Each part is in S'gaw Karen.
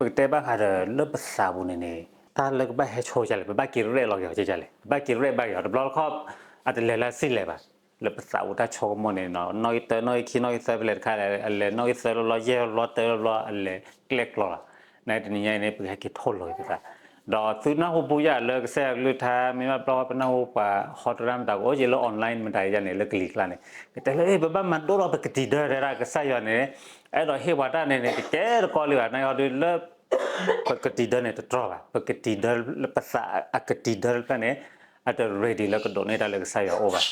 ပကတဲဘၣ်ဃးဒီးလၢပသးပူၤန့ၣ်န့ၣ် တၢ်လၢကဘၣ်ဟဲဆိကလဲၣ်, ပဘၣ်က့ၤရဲၣ်လီၤက့ၤအီၤကလဲၣ်, ပဘၣ်က့ၤရဲၣ်ဘၣ်က့ၤအီၤ, တဘျီတခီၣ် အတလဲၤလၢစံၣ်လဲၤဘၣ်. လၢပသးပူၤတၢ်ဆိကမိၣ်န့ၣ် နီၣ်ဂံၢ်တၢ နီၣ်ဂံၢ်ခံ နီၣ်ဂံၢ်သၢ ဖဲလဲၣ်တခါလဲၣ်, အလဲၤနီၣ်ဂံၢ်သၢလီၤလီၤ, ယဲၢ်လီၤလီၤ, တၢလီၤလီၤ, အလဲၤကျဲၣ်ကျီလီၤ. နတနံၤညါအံၤန့ၣ် ပကဟဲက့ၤထိၣ်လိာ်သး ဒီးသုနၢ်ဟူပူၤယၤလၢကစၢ်ယွၤကလုၢ်ကထါ မ့ၢ်ဘၣ်ဘျီပနၢ်ဟူပှၤဟီတရၣ်မတၤကအိၣ်က့ၤလၢ online မတၤယၤန့ၣ် လၢကလံၤကျါန့ၣ် ကတဲလၢ ပဘၣ်မၤဒိၣ်ထီၣ်ပကတံၤဒၢတဲဒၣ် ကစၢ်ယွၤန့ၣ် အဲၣ်ဒိးဟ့ၣ်ပှၤတၢ်န့ၣ်န့ၣ် တကဲတကီလံဘၣ်. နဟီဒုလၢ ပကတံၤဒၢန့ၣ်တတြီဘၣ်, ပကတံၤဒၢလၢပသးအကတံၤဒၢတဖျၢၣ်န့ၣ် အတ ready လၢကဒိးန့ၢ်တၢ်လၢကစၢ်ယွၤအအိၣ်ဘၣ်.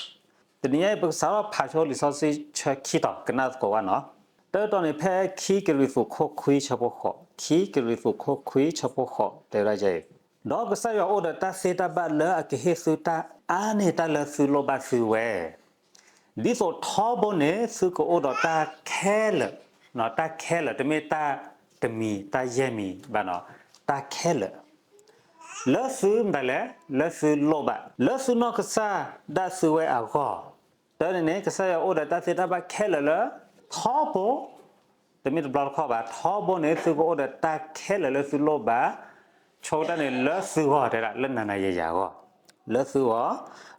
တနံၤညါအံၤ ပကစးထီၣ်ဖးဆိလံာ်စီဆှံဆၢခံတီၤ ကနၣ်သကိးဘၣ်နီၤ. တၢတတီၤန့ၣ် ဖဲခံကရံၣ်သူးခိၣ်ခွံဆၢဖိဃိး, ခံကရံၣ်သူးခိၣ်ခွံဆၢဖိဃိး တဲဝဲဒၣ်အံၤ, ဒီးကစၢ်ယွၤအိၣ်ဒီးတၢ်သ့တၢ်ဘၣ်လၢအကဟ့ၣ်သုတၢ်အါန့ၢ်တၢ်လၢသုလိၣ်ဘၣ်သုဝဲ ဒ်သိးထီဘိန့ၣ် သုကအိၣ်ဒီးတၢ်ခဲလၢာ်, တၢ်ခဲလၢာ် တမ့ၢ်တၢ်တမံၤ တၢ်ယဲၢ်မံၤဘၣ်နီၤ, တၢ်ခဲလၢာ် လၢသုမတၤလဲၣ်, လၢသုလိၣ်ဘၣ် လၢသုနီၢ်ကစၢ်ဒၣ်သုဝဲအဂီၢ်. တၢ်န့ၣ်န့ၣ် ကစၢ်ယွၤအိၣ်ဒီးတၢ်သ့တၢ်ဘၣ်ခဲလၢာ်လၢ ထီဘိ တမ့ၢ်တဘျီတခီၣ်ဘၣ်, ထီဘိန့ၣ် သုကအိၣ်ဒီးတၢ်ခဲလၢာ်လၢသုလိၣ်ဘၣ်, ဆိကတၢၢ်န့ၣ် လၢသုဂီၢ်တဲဒၣ် လၢနၤနၤယၤယၤအဂီၢ်, လၢသုဂီၢ်,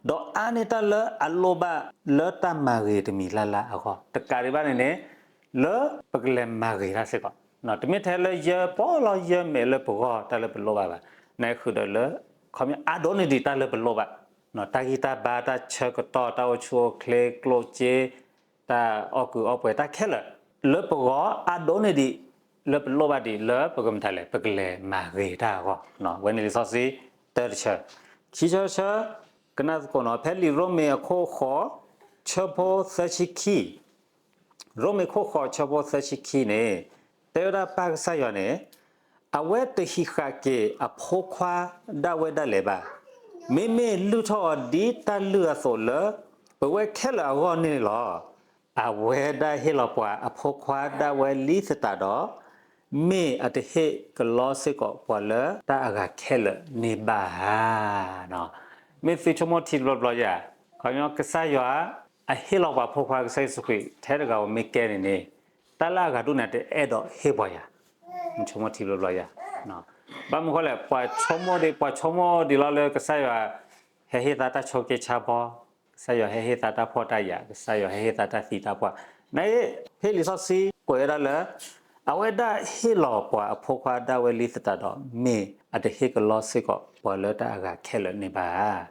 ဒီးအါန့ၢ်တၢ်လၢအလိၣ်ဘၣ်လၢတၢ်မၤဂ့ၤတမံၤလၢ်လၢ်အဂီၢ်, တကးဒံးဘၣ်န့ၣ်န့ၣ် လၢပကလဲၤမၤဂ့ၤတၢ်စ့ၢ်ကီး, တမ့ၢ်ထဲလၢယၢပီလီၤယၢမဲာ်လၢပဂီၢ်တၢ်လၢပလိၣ်ဘၣ်ဘၣ်, နဃုာ်ဒီးလၢ ခီပညီအါဒိၣ်န့ၢ်ဒံးတၢ်လၢပလိၣ်ဘၣ်, တၢ်ဂံၢ်တၢ်ဘါ တၢ်ဆၢကတီၢ် တၢ်အိၣ်ဆူၣ်အိၣ်ချ့ ကျိၣ်စ့ တၢ်အီၣ်ကုးအီပှဲၤ တၢ်ခဲလၢာ် လၢပဂီၢ်အါဒိၣ်န့ၢ်ဒံး လၢပလိၣ်ဘၣ်ဒံး လၢပကမတၤလဲၣ် ပကလဲၤမၤဂ့ၤတၢ်အဂီၢ်, ဝဲန့ၣ်လံာ်စီဆှံတၢတဆၢ, ခံဆၢတဆၢ, ကနၣ်သကိးနီၤ ဖဲလံာ်ရိမ့ၤအခိၣ်ဃိး ဆၢဖိသၢဆံခံ ရိမ့ၤခိၣ်ဃိးဆၢဖိသၢဆံခံန့ၣ် တဲဝဲဒၣ်ပၢ်ကစၢ်ယွၤန့ၣ် အဝဲတဟံးဃာ်က့ၤအဖိခွါဒၣ်ဝဲဒၣ်လဲာ်ဘၣ်. မ့မ့ၢ်လုၢ်ထီၣ်အီၤဒ်တၢ်လုၢ်အသိးလၢ ပဝဲခဲလၢာ်အဂီၢ်န့ၣ်လီၤ. အဝဲဒၣ်ဟ့ၣ်လီၤပှၤအဖိခွါဒၣ်ဝဲလံသတးဒီး မ့ၢ်အတဟ့ၣ်ကလီစ့ၢ်ကီးပှၤလၢတၢ်အဂၤခဲလၢာ်န့ၣ်ဘၣ်ဧါ. မ့ၢ်သုဆိကမိၣ်ထံတဘျီဘျီယၤ, ခီပညီကစၢ်ယွၤ အဟ့ၣ်လီၤပှၤဖိခွါကစၢ်ယ့ၣ်ၡူးခရံာ် ထဲတဂၤဧိၤမ့ၢ်ကဲန့ၣ်န့ၣ် တၢ်လၢအဂၤဒိၣ်န့ၣ် တအဲၣ်ဒိးဟ့ၣ်ပှၤယၤ, ဆိကမိၣ်ထံတဘျီဘျီယၤ, ဘၣ်မနုၤဃိလဲၣ် ပှၤဆိကမိၣ်ဒ် ပှၤဆိကမိၣ်ဒ်လီၤလၢကစၢ်ယွၤ ဟဲဟ့ၣ်သးတၢ်ဆိးက့ဆါဘီ, ကစၢ်ယွၤဟဲဟ့ၣ်သးတၢ်ဖှီၣ်တၢ်ယာ်, ကစၢ်ယွၤဟဲဟ့ၣ်သးတၢ်သံတၢ်ပှၢ်, နအံၤ ဖဲလံာ်စီဆှံကွဲးဝဲဒၣ်လၢ အဝဲဒၣ်ဟ့ၣ်လီၤပှၤအဖိခွါဒၣ်ဝဲလံသတးဒီး မ့ၢ်အတဟ့ၣ်ကလီစ့ၢ်ကီးပှၤလၢတၢ်အဂၤခဲလၢာ်န့ၣ်ဘၣ်.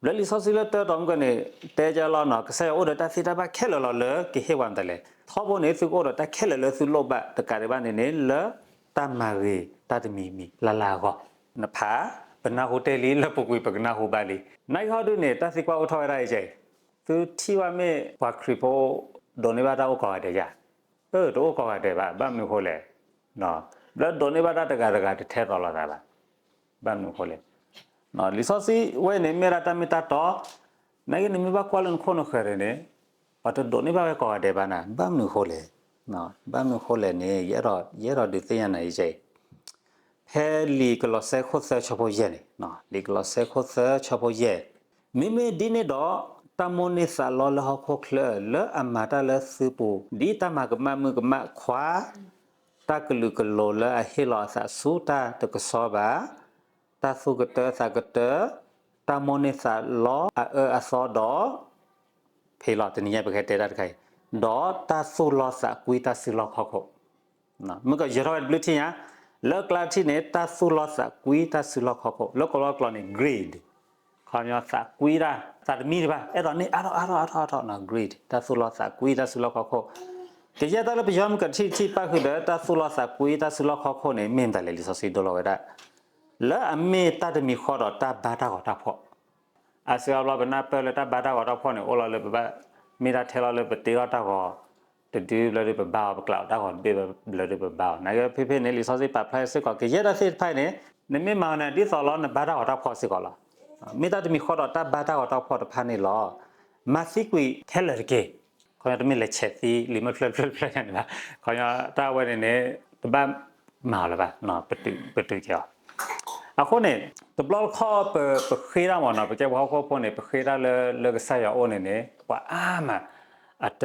ဘျၢလံာ်စီဆှံလၢတၢတီၤမုၢ်ကန့ၣ် တဲကလီနီၤ ကစၢ်ယွၤအိၣ်ဒီးတၢ်သ့တၢ်ဘၣ်ခဲလၢာ်လီၤလၢကဟ့ၣ်ပှၤမတၤလဲၣ်. ထီဘိန့ၣ် သုကအိၣ်ဒီးတၢ်ခဲလၢာ်လၢသုလိၣ်ဘၣ် တကးဒံးဘၣ်န့ၣ်န့ၣ် လၢတၢ်မၤဂ့ၤတၢ်တမံၤမံၤလၢ်လၢ်အဂီၢ်, နဖး ပနၢ်ဟူတ့ၢ်လံ လၢပူၤကွံာ်ပကနၢ်ဟူဘၣ်လံ. နၢ်ဟူဒုန့ၣ် တၢ်သံကွၢ်အိၣ်ထီၣ်ဝဲဒၣ်အံၤကဲအံၤ, သုထံၣ်ဘၣ်မ့ၢ်ပှၤခရံာ်ဖိ ဒိးန့ၢ်ဘၣ်တၢ်အိၣ်ကိးဂၤဒဲးယၤ, အၢ တအိၣ်ကိးဂၤဒဲးဘၣ်. ဘၣ်မနုၤဃိလဲၣ်, ဘျၢဒိးန့ၢ်ဘၣ်တၢ်တဂၤတဂၤတထဲသိးလိာ်သးဘၣ်. ဘၣ်မနုၤဃိလဲၣ်, လံာ်စီဆှံဝဲန့ၣ် မ့ၢ်ဝဲဒၣ်တၢ်မ့ၢ်တၢ်တီ, နက့န့ၣ်မ့ၢ်ဘၣ်ကွၢ်လၢနခိၣ်နဃၢၤန့ၣ်န့ၣ် ပှၤတဒိးန့ၢ်ဘၣ်ဝဲကိးဂၤဒဲးဘၣ်နၤ. ဘၣ်မနုၤဃိလဲၣ်, ဘၣ်မနုၤဃိလဲၣ်န့ၣ် ယအဲၣ်ဒိး ယအဲၣ်ဒိးဒုးသ့ၣ်ညါနၤအံၤကဲအံၤ, ဖဲလံာ်ကလီးစဲခိၣ်သၢဆၢဖိယဲၢ်န့ၣ်, လံာ်ကလီးစဲခိၣ်သၢဆၢဖိယဲၢ်, မ့မ့ၢ်ဒ်န့ၣ်ဒီး တၢ်မိၣ်န့ၢ်သးလီလၢဟီၣ်ခိၣ်ချၢ လၢအမၤတၢ်လၢသုပူၤ ဒ်တၢ်မၤကမၣ်မုၣ်ကမၣ်ခွါ တၢ်ကလုာ်ကလိၤလၢအဟ့ၣ်လီၤအသးဆူတၢ်တကဆှီဘၣ်, တၢ်သူၣ်ကတၢသးကတၢ, တၢ်မိၣ်န့ၢ်သးလီအအၢအသီဒီး, ဖဲလီၤ တနံၤညါပကဟဲတဲတၢ်တခါအံၤ, ဒီးတၢ်သူၣ်လီသးကွံတၢ်စုလီၢ်ခီၣ်ခိၣ်, မ့ၢ်ကယၢၤထီၣ်ဝဲတဘျုးထံၣ်ညါ, လၢကျါတထံၣ်န့ၣ် တၢ်သူၣ်လီသးကွံတၢ်စုလီၢ်ခီၣ်ခိၣ်, လၢကိးလီၢ်ကျိာ်န့ၣ် greed, ခီပညီသးကွံတၢ် သးတမံတဘၣ် အဲၣ်ဒိးန့ၢ်အါထီၣ်အါထီၣ်အါထီၣ်အါထီၣ်နီၤ greed တၢ်သူၣ်လီသးကွံတၢ်စုလီၢ်ခီၣ်ခိၣ်, ကယဲၢ်တၢ်လၢပယီၤမုၢ်ကထံၣ်တထံၣ်ပၣ်ဃုာ်ဒီးတၢ်သူၣ်လီသးကွံတၢ်စုလီၢ်ခီၣ်ခိၣ်န့ၣ် မ့ၢ်မတၤလဲၣ် လံာ်စီဆှံဒိလီၤဝဲဒၣ်, လၢအမ့ၢ်တၢ်တမံၤဃီဒီးတၢ်ဘါတၢ်ဂီၤတၢ်ဖှီၣ်, အါစုအါဘျီပနၢ်ပၢၢ်လၢတၢ်ဘါတၢ်ဂီၤတၢ်ဖှီၣ်န့ၣ် အိၣ်လီၤလၢပဘၣ် မ့ၢ်တၢ်ထဲလီၤလၢပတ့ထီၣ်တၢ်ဂီၤ တဒုဘျၢဒုပဘါအီၤ ပကျးအီၤတၢ်ဂီၤတဘ့ၣ်ဘျၢဒုပဘါအီၤ နာ်က့ဖဲဖဲန့ၣ် လံာ်စီဆှံပာ်ဖျါစ့ၢ်ကီး ကယဲၢ်တၢ်သ့ၣ်တဖၣ်န့ၣ် နမ့ၢ်မၤအီၤန့ၣ် ဒ်သိးလီၤနဘါတၢ်ဂီၤတၢ်ဖှီၣ်စ့ၢ်ကီးလီၤ. မ့ၢ်တၢ်တမံၤဃီဒီးတၢ်ဘါတၢ်ဂီၤတၢ်ဖှီၣ်တဖၣ်န့ၣ်လီၤ. မၤသံကွံာ်ခဲလၢာ်တက့ၢ်. ခီပညီတမ့ၢ်လဲၤဆဲးသံလံာ်မ့ၢ်ဖျၢၣ်ဖျၢၣ်ဖျၢၣ်န့ၣ်ဘၣ်. ခီပညီတၢ်ဝဲန့ၣ်န့ၣ် တဘၣ်မၤအီၤလၢၤဘၣ်, ပတုာ်က့ၤအီၤ. အဃိန့ၣ် တဘျီတခီၣ်ပ ပဃ့တၢ်မ့ၢ်နီၤ ပကဲပှၤဟီၣ်ခိၣ်ဖိန့ၣ် ပဃ့တၢ်လၢ လၢကစၢ်ယွၤအိၣ်န့ၣ်န့ၣ် ပှၤအါမး အတ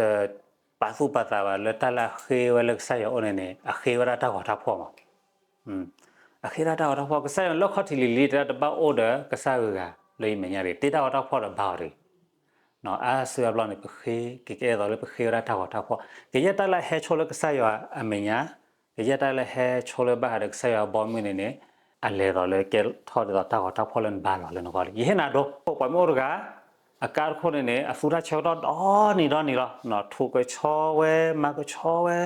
ပာ်သူၣ်ပာ်သးဘၣ်လၢတၢ်လၢအဃ့ဝဲလၢကစၢ်ယွၤအိၣ်န့ၣ်န့ၣ် အဃ့ဝဲဒၣ်တၢ်ဂီၤတၢ်ဖှီၣ်မး. အဃ့ဒၣ်တၢ်ဂီၤတၢ်ဖှီၣ် ကစၢ်ယွၤလၢခီၣ်ထံးလံၤလံၤ တၢ်တဘၣ်အိၣ်ဒီးကစၢ်ဂုၤဂၤလၢယမဲာ်ညါတဂ့ၤ, တ့တၢ်ဂီၤတၢ်ဖှီၣ်ဒီးဘါအီၤတဂ့ၤ. အါစုအါဘျီန့ၣ် ပဃ့ ကကဲအသိးလၢပဃ့ဝဲဒၣ်တၢ်ဂီၤတၢ်ဖှီၣ်, ကယဲၢ်တၢ်လၢအဟဲဆိလၢကစၢ်ယွၤအမဲာ်ညါ, ကယဲၢ်တၢ်လၢဟဲဆိလၢဘၣ်ဃးဒီးကစၢ်ယွၤဘီမုၢ်န့ၣ်န့ၣ်, အလဲၤဒ်သိးလၢကဲထီၣ်ဒ်သိးတၢ်ဂီၤတၢ်ဖှီၣ်လၢနဘါလီၤလၢနဂီၢ်လံ. ယဟ့ၣ်နၤဒိ, ပှၤမ့ၢ်အိၣ်တဂၤ အကါတခိၣ်န့ၣ်န့ၣ် အသူတၢ်ဆၢကတီၢ်ဒီနံၤဒီနံၤလီၤ. ထိးကဆီဝဲ, မၤကဆီဝဲ,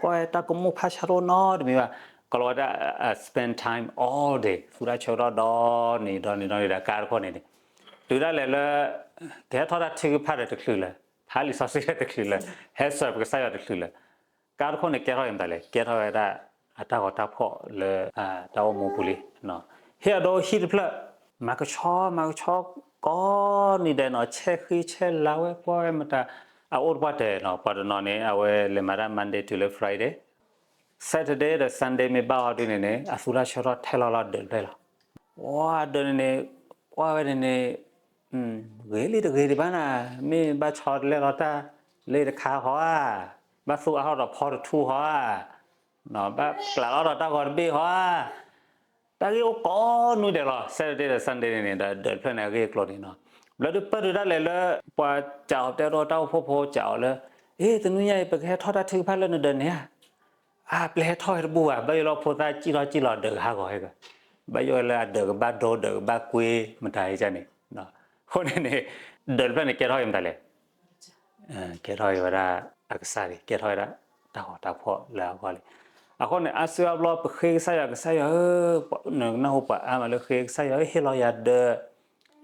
ကွၢ်ဝဲတၢ်ကမူၣ်ဖးဆါတအိၣ်နီတမံၤဘၣ်, ကလီၤဝဲဒၣ် spend time all day, သူတၢ်ဆၢကတီၢ်ဒီနံၤဒီနံၤဒီနံၤဒီးအကါတခိၣ်န့ၣ်န့ၣ်, တုၤဒၣ်လဲာ်လၢ ကဟဲထီၣ်တၢ်ထုကဖၣ်ဒီးတချုးလၢၤ, ဖးလံာ်စီဆှံတချုးလၢၤ, ဟဲစၢၤပကစၢ်ယွၤတချုးလၢၤ, ကါတခိၣ်န့ၣ်ကဲထီၣ်အံၤမတၤလဲၣ်, ကဲထီၣ်ဝဲဒၣ် အတၢ်ဂီၤတၢ်ဖှီၣ်လၢ တၢ်အိၣ်မူပူၤလံ. ဟ့ၣ်အဒိဟံၣ်တဖျၢၣ်, မၤကဆီ မၤကဆီ ကိးနံၤဒဲးနီၤ, ဆဲးဃံဆဲးလၤဝဲကွၢ်ဝဲမတၤ, အအိၣ်တပှၢ်တဲာ်နီၤ, ပှၤတနီၤန့ၣ် အဝဲလဲၤမၤတၢ် Monday တုၤလၢ Friday, Saturday ဒီး Sunday မ့ၢ်ဘၣ်အီၤဒုန့ၣ်န့ၣ် အသူတၢ်ဆၢထီၣ်ထဲလီၤလီၤဒၢးတဖျၢၣ်လီၤ. ဝဲဒၢးန့ၣ်န့ၣ်, ကွၢ်ဝဲန့ၣ်န့ၣ် ဂ့ၤလံတဂ့ၤဒံးဘၣ်နၤ, မ့ၢ်ဘၣ်ဆီတလဲလီၤတၢ် လ့တခါဟီဧါ, ဘၣ်သူအါထီၣ်ဒီးဖီတထူဟီဧါ, ဘၣ်ကျးလီၤဒီးတၢ်ဂီၤတဘ့ၣ်ဟီဧါ, တၢ်ဂ့ၢ်အိၣ်ကိးနွံဒဲးလီၤ. Saturday ဒီး Sunday န့ၣ်န့ၣ် ဒီးဒၢးတဖျၢၣ်န့ၣ်အဂ့ၢ်အကျိၤန့ၣ်နီၤ, ဘျီဒုးပၢၢ်ဒုးဒၣ်လဲာ်လၢ ပှၤစံးအီၤတဲဒိတၢ်အိၣ်ဖှိၣ်ဖိစံးအီၤလၢ, အ့ တနွံညါအံၤ ပကဟဲထီၣ်တၢ်ထုကဖၣ်လၢနဒၢးန့ၣ်ဧါ, အါ ပျဲဟဲထီၣ်ဝဲတဘူၣ်ဘၣ်, ဘၣ်ယိၣ်လၢဖိသၣ်စံၣ်ထီၣ်စံၣ်လီၤဒၢးကဟးဂီၤဟဲက, ဘၣ်ယိၣ်လၢအဒၢးကဘၣ်ဒိဒၢးကဘၣ်ကွ့မတၤဟဲကန့ၣ်, အဃိန့ၣ်န့ၣ် ဒၢးတဖျၢၣ်န့ၣ်ကဲထီၣ်အံၤမတၤလဲၣ် ကဲထီၣ်အံၤဝဲဒၣ်အကစၢ်လံ, ကဲထီၣ်ဝဲဒၣ်တၢ်ဂီၤတၢ်ဖှီၣ်လၢအဂီၢ်လံ. အဃိန့ၣ် အါစုအါဘျီပဃ့ကစၢ်ယွၤ, ကစၢ်ယွၤဧၢ, နကနၢ်ဟူပှၤအါမးလၢဃ့ကစၢ်ယွၤဧၢ, ဟ့ၣ်လီၤယၤဒၢး,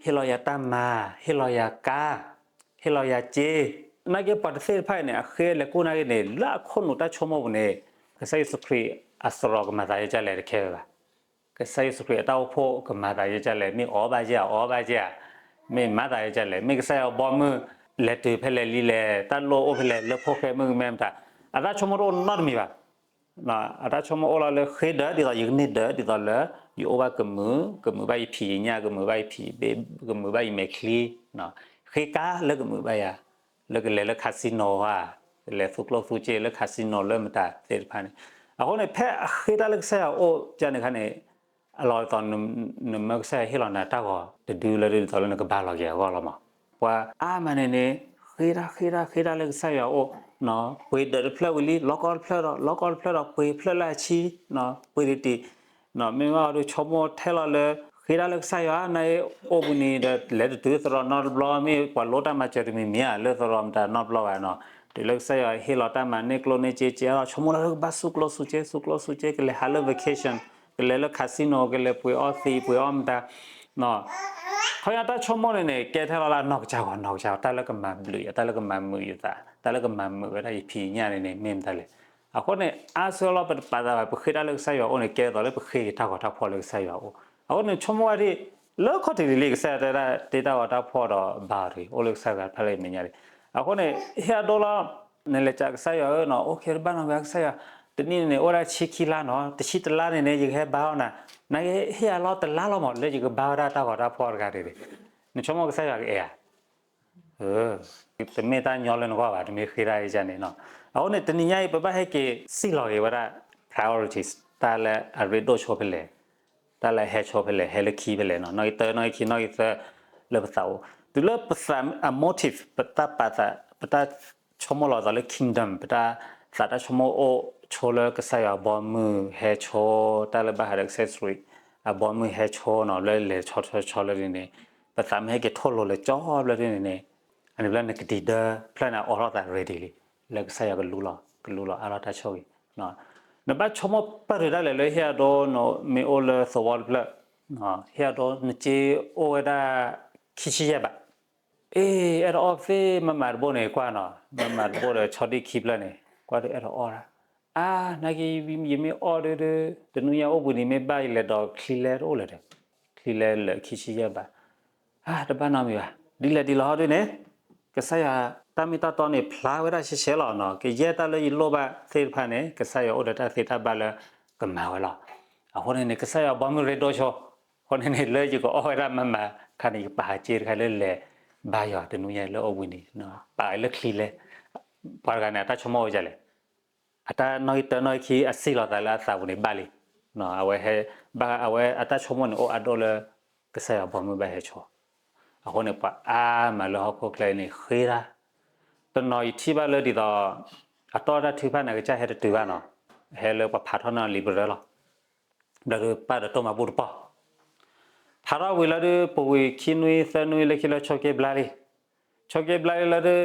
ဟ့ၣ်လီၤယၤတၢ်မၤ, ဟ့ၣ်လီၤယၤကါ, ဟ့ၣ်လီၤယၤစ့, နာ်က့ပှၤတသ့ၣ်တဖၣ်အံၤန့ၣ် အဃ့လဲၤကိၢ်နာ်က့န့ၣ် လၢအခိၣ်နူာ်တၢ်ဆိကမိၣ်ပူၤန့ၣ် ကစၢ်ယ့ၣ်ၡူးခရံာ်အသရိာ်ကမၤသးဒ်လဲၣ်တခဲဝဲဘၣ်. ကစၢ်ယ့ၣ်ၡူးခရံာ်အတၢ်အိၣ်ဖှိၣ်ကမၤသးဒ်လဲၣ်, မ့ၢ်အီၣ်ဘၣ်ယဲၢ်ဧါ, အီဘၣ်ယဲၢ်ဧါ, မ့ၢ်မၤသးဒ်လဲၣ်, မ့ၢ်ကစၢ်ယွၤဘီမုၢ်လဲၤတုၤဖဲလဲၣ်လံလဲၣ်, တၢ်လိၣ်အိၣ်ဖဲလဲၣ်, လၢဖိၣ်ဃဲမုၣ်ကမဲမတၤ, အတၢ်ဆိကမိၣ်တအိၣ်နီတမံၤဘၣ်. အတၢ်ဆိကမိၣ်အိၣ်လီၤလၢဃ့ဒၢးဒ်သိးယကန့ၢ်ဒၢး, ဒ်သိးလၢယအိၣ်ဘၣ်ကမုာ်, ကမုာ်ဘၣ်ယဖံးယညၣ်, ကမုာ်ဘၣ်ယဖံးဘ့ၣ်, ကမုာ်ဘၣ်ယမဲာ်ချံ, ဃ့ကါလၢကမုာ်ဘၣ်ယၤ, လၢကလဲၤလၢ casino ဧါ, ကလဲၤသူကျိၣ်သူစ့လၢ casino လၢမတၤသ့ၣ်တဖၣ်န့ၣ်. အဃိန့ၣ် ဖဲအဃ့တၢ်လၢကစၢ်ယွၤအအိၣ်ကန့ၣ်အခါန့ၣ်, အလီၢ်ဒ်သိး နမၢကစၢ်ယွၤဟ့ၣ်လီၤနၤတၢ်ဂီၤတဒုလၢဒ်သိးလၢနကဘါလီၤက့ၤအဂီၢ်လီၤမး. ပှၤအါမးန့ၣ်န့ၣ် ဃ့တၢ်ဃ့တၢ်ဃ့တၢ်လၢကစၢ်ယွၤအအိၣ်, ပှ့ၤဒၢးတဖျၢၣ်ဝံၤလံ လီၤကီတဖျၢၣ်ဒီး လီၤကီတဖျၢၣ်ဒီး ပှ့ၤဖျၢၣ်လၢအဆံ, ပှ့ၤတံၢ်တံၢ်, မ့ၢ်ဝဲအီၤဒုးဆိကမိၣ်ထဲလီၤလၢ ဃ့တၢ်လၢကစၢ်ယွၤ နအိၣ်ဘှံးနံၤဒီး လဲၤတတုၤသရိာ်နီတဘျီ မ့ၢ်ပှၤလိတၢ်မၤစၢၤတမံၤမံၤဧါ လၢသရိာ်မတၤနီတဘျီဘၣ်နီၤ. တုၤလၢကစၢ်ယွၤဟ့ၣ်လီၤတၢ်မၤန့ၢ်ကျိၣ်န့ၢ်စ့စ့အီၤ ဆိကမိၣ်လၢကဘၣ်သူကျိၣ်သူစ့ သူကျိၣ်သူစ့ ကလဲၤဟးလၢ vacation, ကလဲၤလၢ casino ကလဲၤပှ့ၤအီၣ်သံးပှ့ၤအီၣ်မတၤ ခီယတၢ်ဆိကမိၣ်န့ၣ်န့ၣ် ကဲထဲလီၤလၢအနီၢ်ကစၢ်ဂီၤ နီၢ်ကစၢ်ဂီၤ တၢ်လၢကမၤဘျုးယၤ တၢ်လၢကမၤမုာ်ယသး တၢ်လၢကမၤမုာ်ဝဲဒၣ်ယဖံးယညၣ်န့ၣ်န့ၣ် မ့ၢ်မတၤလဲၣ်. အဃိန့ၣ် အါစုအါဘျီပတပာ်သးဘၣ် ပဃ့တၢ်လၢကစၢ်ယွၤအအိၣ်န့ၣ် ကဲသိးလၢပဃ့က့ၤတၢ်ဂီၤတၢ်ဖှီၣ်လၢကစၢ်ယွၤအအိၣ်. အဃိန့ၣ် ဆိကမိၣ်ဝဲဒၣ် လၢခီၣ်ထံးလံၤလံၤ ကစၢ်ယွၤတဲဒၣ်တ့တၢ်ဂီၤတၢ်ဖှီၣ်ဒီးဘါအီၤတဂ့ၤ အိၣ်လၢကစၢ်ယွၤတဖၣ်လၢယမဲာ်ညါတဂ့ၤ. အဃိန့ၣ် ဟ့ၣ်အဒိလီၤ နလဲၤစံးကစၢ်ယွၤဧၢနီၤ အိၣ်ခ့တဘၣ်နီတမံၤ ကစၢ်ယွၤ တနံၣ်န့ၣ် အိၣ်ဝဲဒၣ်ဆံခံလါနီၤ တဆံတလါန့ၣ်န့ၣ် ယကဟဲဘါအီၤနၤ နကဟ့ၣ်ယၤလီၤတလါလီၤမး လၢယကဘါဝဲဒၣ်တၢ်ဂီၤတၢ်ဖှီၣ်တဂၤတဂ့ၤ. နဆိကမိၣ်ကစၢ်ယွၤကအဲၣ်ဧါ တမ့ၢ်တၢ်ညီလၢနဂီၢ်ဘၣ် တမ့ၢ်ဃ့တၢ်အံၤန့ၣ်နီၤ. အဃိန့ၣ် တနံၤညါအံၤ ပဘၣ်ဟဲက့ၤစံၣ်လီၤက့ၤဝဲဒၣ် priorities တၢ်လၢအရ့ဒိၣ်ဆိဖဲလဲၣ်, တၢ်လၢအဟဲဆိဖဲလဲၣ်, ဟဲလၢခံဖဲလဲၣ်နီၤ, နီၣ်ဂံၢ်တၢ နီၣ်ဂံၢ်ခံ နီၣ်ဂံၢ်သၢ လၢပသးအိၣ်, တုၤလၢပသးအ motive ပတၢ်ပာ်သး ပတၢ်ဆိကမိၣ်လီၤသးလၢ kingdom ပတၢ်သးတၢ်ဆိကမိၣ်အိၣ်ဆိလၢကစၢ်ယွၤအဘီအမုၢ်ဟဲဆိ, တၢ်လၢဘၣ်ဃးဒီးကစၢ်ယ့ၣ်ၡူးခရံာ်အဘီအမုၢ်ဟဲဆိနီၤ, လၢလဲၤဆီဆီဆီလၢဒ်န့ၣ်န့ၣ်, ပသးမ့ၢ်ဟဲက့ၤထိၣ်လိၤလၢကၠီဘျီဒ်န့ၣ်န့ၣ်, အန့ၣ်ဘျီနကတံၤဒၢဖျၢၣ်န့ၣ် အိးထီၣ်သး ready လံ, လၢကစၢ်ယွၤကလူလီၤ, ကလူလီၤအါထီၣ်တၢ်ဆိၣ်ဂ့ၤ. နဘၣ်ဆိကမိၣ်ပၢၢ်တုၤဒၣ်လဲာ်လၢဟ့ၣ်အဒိ မ့ၢ်အိၣ်လၢသဝီတဖျၢၣ်, ဟ့ၣ်အဒိ နစ့အိၣ်ဝဲဒၣ် ခံဆံယဲၢ်ဘး, အ့ အဲၣ်ဒိးအီၣ်သ့ၣ်မၤမၤတဘိန့ၣ် ကွၢ်နီၤ, မၤမၤတဘိဒီးဆီဒံၣ်ခံဖျၢၣ်န့ၣ် ကွၢ်ဒီးအဲၣ်ဒိးအီၣ်ဒၣ်, အါ နာ်က့ ယမ့ၢ်အီၣ်ဒုးဒုး တနွံညါအိၣ်ဘှံးနံၤမ့ၢ်ဘၣ် ယလဲၤဒိးချံလဲတအိၣ်လၢၤဒီး, ချံလဲလၢာ်ခံဆံယဲၢ်ဘး, အါ တဘၣ်နီတမံၤဘၣ်, ဒ်လဲၣ်ဒ်လဲၣ်ဟီဒုးန့ၣ်, ကစၢ်ယွၤတၢ်မ့ၢ်တၢ်တီန့ၣ် ဖျါဝဲဒၣ်ရှဲရှဲလီၤနီၤ, ကယဲၢ်တၢ်လၢယလိၣ်ဘၣ်သ့ၣ်တဖၣ်န့ၣ် ကစၢ်ယွၤအိၣ်ဒီးတၢ်သ့တၢ်ဘၣ်လၢကမၤဝဲလီၤ. အဃိန့ၣ်န့ၣ် ကစၢ်ယွၤဘီမုၢ်ရ့ဒိၣ်ဆိ, အဃိန့ၣ်န့ၣ် လၢယကအီၣ်ဝဲဒၣ်မၤမၤခါန့ၣ် ယပာ်စ့တခါလၢလဲၤဘါယွၤတနွံညါလၢအိၣ်ဘှံးနံၤ, ပာ်လၢချံလဲ, ပှၤတဂၤန့ၣ် အတၢ်ဆိကမိၣ်ဝဲဒ်လဲၣ်, အတၢ်နီၣ်ဂံၢ်တၢနီၣ်ဂံၢ်ခံအစံၣ်လီၤသးလၢအသးပူၤန့ၣ်ဘၣ်လံ အဝဲဟဲ, ဘၣ်အဝဲအတၢ်ဆိကမိၣ်န့ၣ် အိၣ်အါဒိၣ်လၢ ကစၢ်ယွၤဘီမုၢ်ဘၣ်ဟဲဆိ. အဃိန့ၣ် ပှၤအါမးလၢဟီၣ်ခိၣ်ချၢအံၤန့ၣ် ဃ့တၢ်, တနီၤယထံၣ်ဘၣ်လၢဒ်သိး အတီၢ်တၢ်ထုကဖၣ်န့ၣ် အကစၢ်ဟဲတတုၤဘၣ်နီၤ, ဟဲလၢပှၤဖးထီၣ်န့ၢ်လံာ်ပရၢလီၤ. ဘျီဒုးပာ်ဒီးတိၢ်မၤဘူၣ်တပီၢ်, ဖးထီၣ်ဝံၤလီၤဒုး ပူၤဝံၤခံနွံသၢနွံလၢခံလၢဆိးက့ဘျါလံ, ဆိးက့ဘျါလံလီၤဒုး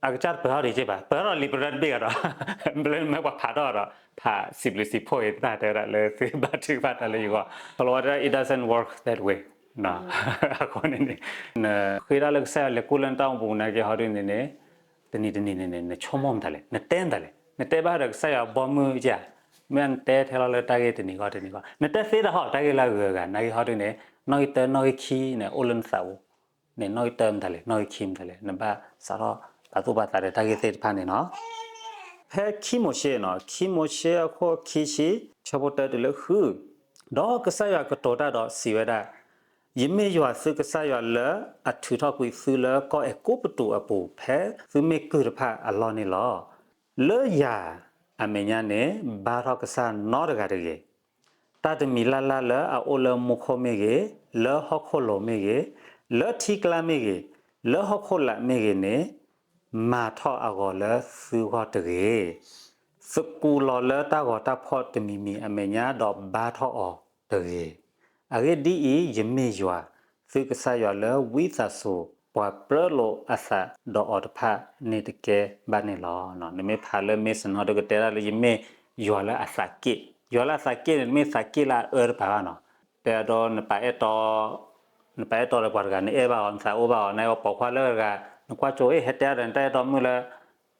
အကစၢ်တပၢၤထီၣ်ဒံးက့ဘၣ်, ပၢၤထီၣ်လံာ်ပရၢတဘ့ၣ်ဂၤဒီး ဘျီမ့ၢ်ပှၤဖးထီၣ်ဒီး ဖးစံးဘျုးစံးဖှိၣ်အံၤတၢ်တဲဝဲဒၣ်လၢသုဘါထုကဖၣ်တၢ်လၢယဂီၢ်, ခီလီၤဝဲဒၣ် it doesn't work that way. အဃိန့ၣ်န့ၣ် နဃ့တၢ်လၢကစၢ်ယွၤလဲၤကိၣ်လၢနတၢ်အိၣ်မူပူၤနာ်က့ဟီဒုးန့ၣ်န့ၣ် တနံၤတနံၤန့ၣ်န့ၣ် နဆိကမိၣ်မတၤလဲၣ်, နတဲမတၤလဲၣ်, နတဲဘၣ်ဒီးကစၢ်ယွၤဘီမုၢ်ဧါ, မ့ၢ်နတဲထဲလီၤလၢတၢ်ဂ့ၢ်တနံၤဂီၢ်တနံၤဂီၢ်, နတဲသ့တၢ်ဟီၣ်တၢ်ဂ့ၢ်လၢအဂုၤအဂၤ နာ်က့ဟီဒုးန့ၣ် နီၣ်ဂံၢ်တၢနီၣ်ဂံၢ်ခံန့ၣ် အိၣ်လၢနသးပူၤန့ၣ် နီၣ်ဂံၢ်တၢမတၤလဲၣ်, နီၣ်ဂံၢ်ခံမတၤလဲၣ်, နဘၣ်စးထီၣ်ပာ်သူၣ်ပာ်သးဒီးတၢ်ဂ့ၢ်သ့ၣ်တဖၣ်န့ၣ်နီၤ. ဖဲခံမိၤၡ့နီၤ, ခံမိၤၡ့အခိၣ်ခံဆံ ဆၢဖိတၢတုၤလၢဃု, ဒီးကစၢ်ယွၤကတိၤတၢ်ဒီးစံးဝဲဒၣ်, ယမ့ၢ်ယွၤသုကစၢ်ယွၤလၢအထုးထီၣ်ကွံာ်သုလၢကီၢ်အဲၤကူပတူးအပူၤ ဖဲသုမ့ၢ်ကုၢ်တဖၣ်အလီၢ်န့ၣ်လီၤ. လၢယၤအမဲာ်ညါန့ၣ် ဘါထီၣ်ကစၢ်နီတဂၤတဂ့ၤ. တၢ်တမံၤလၢ်လၢ်လၢအအိၣ်လၢမူခိၣ်မ့ၢ်ဂ့ၤ, လၢဟီၣ်ခိၣ်လိၤမ့ၢ်ဂ့ၤ, လၢထံကျါမ့ၢ်ဂ့ၤ, လၢဟီၣ်ခိၣ်လာ်မ့ၢ်ဂ့ၤန့ၣ် မၤထီၣ်အဂီၤလၢသုဂီၢ်တဂ့ၤ. သကူးလီၤလၢတၢ်ဂီၤတၢ်ဖှီၣ်တမံၤမံၤအမဲာ်ညါဒီးဘါထီၣ်အီၤတဂ့ၤ. အဂ့ၢ်ဒ်အံၤ, ယမ့ၢ်ယွၤ သုကစၢ်ယွၤလၢဝံသးစူၤ ပှၤပြၢလိာ်အသးဒီးအီၤတဖၣ်န့ၣ်တကဲဘၣ်န့ၣ်လီၤ. နမ့ၢ်ဖးလၢ Mason ဟီဒုးကတဲဒၣ်လၢ ယမ့ၢ်ယွၤလၢအသးက့ၣ်, ယွၤလၢအသးက့ၣ်န့ၣ် တမ့ၢ်သးက့ၣ်လၢအအၢတပၤဘၣ်နီၤ. တဲအဒိ နပာ်အဲၣ်တီ နပာ်အဲၣ်တီဒီးပှၤတဂၤ နအဲၣ်ဘၣ်အီၤ နသးအိၣ်ဘၣ်အီၤ နအဲၣ်ပိာ်ခွါလၢတဂၤ နကွၢ်ကၠိ အ့ ဟဲတဲအါဒီးနတၢ်အဲၣ်တီမုၣ်လၢ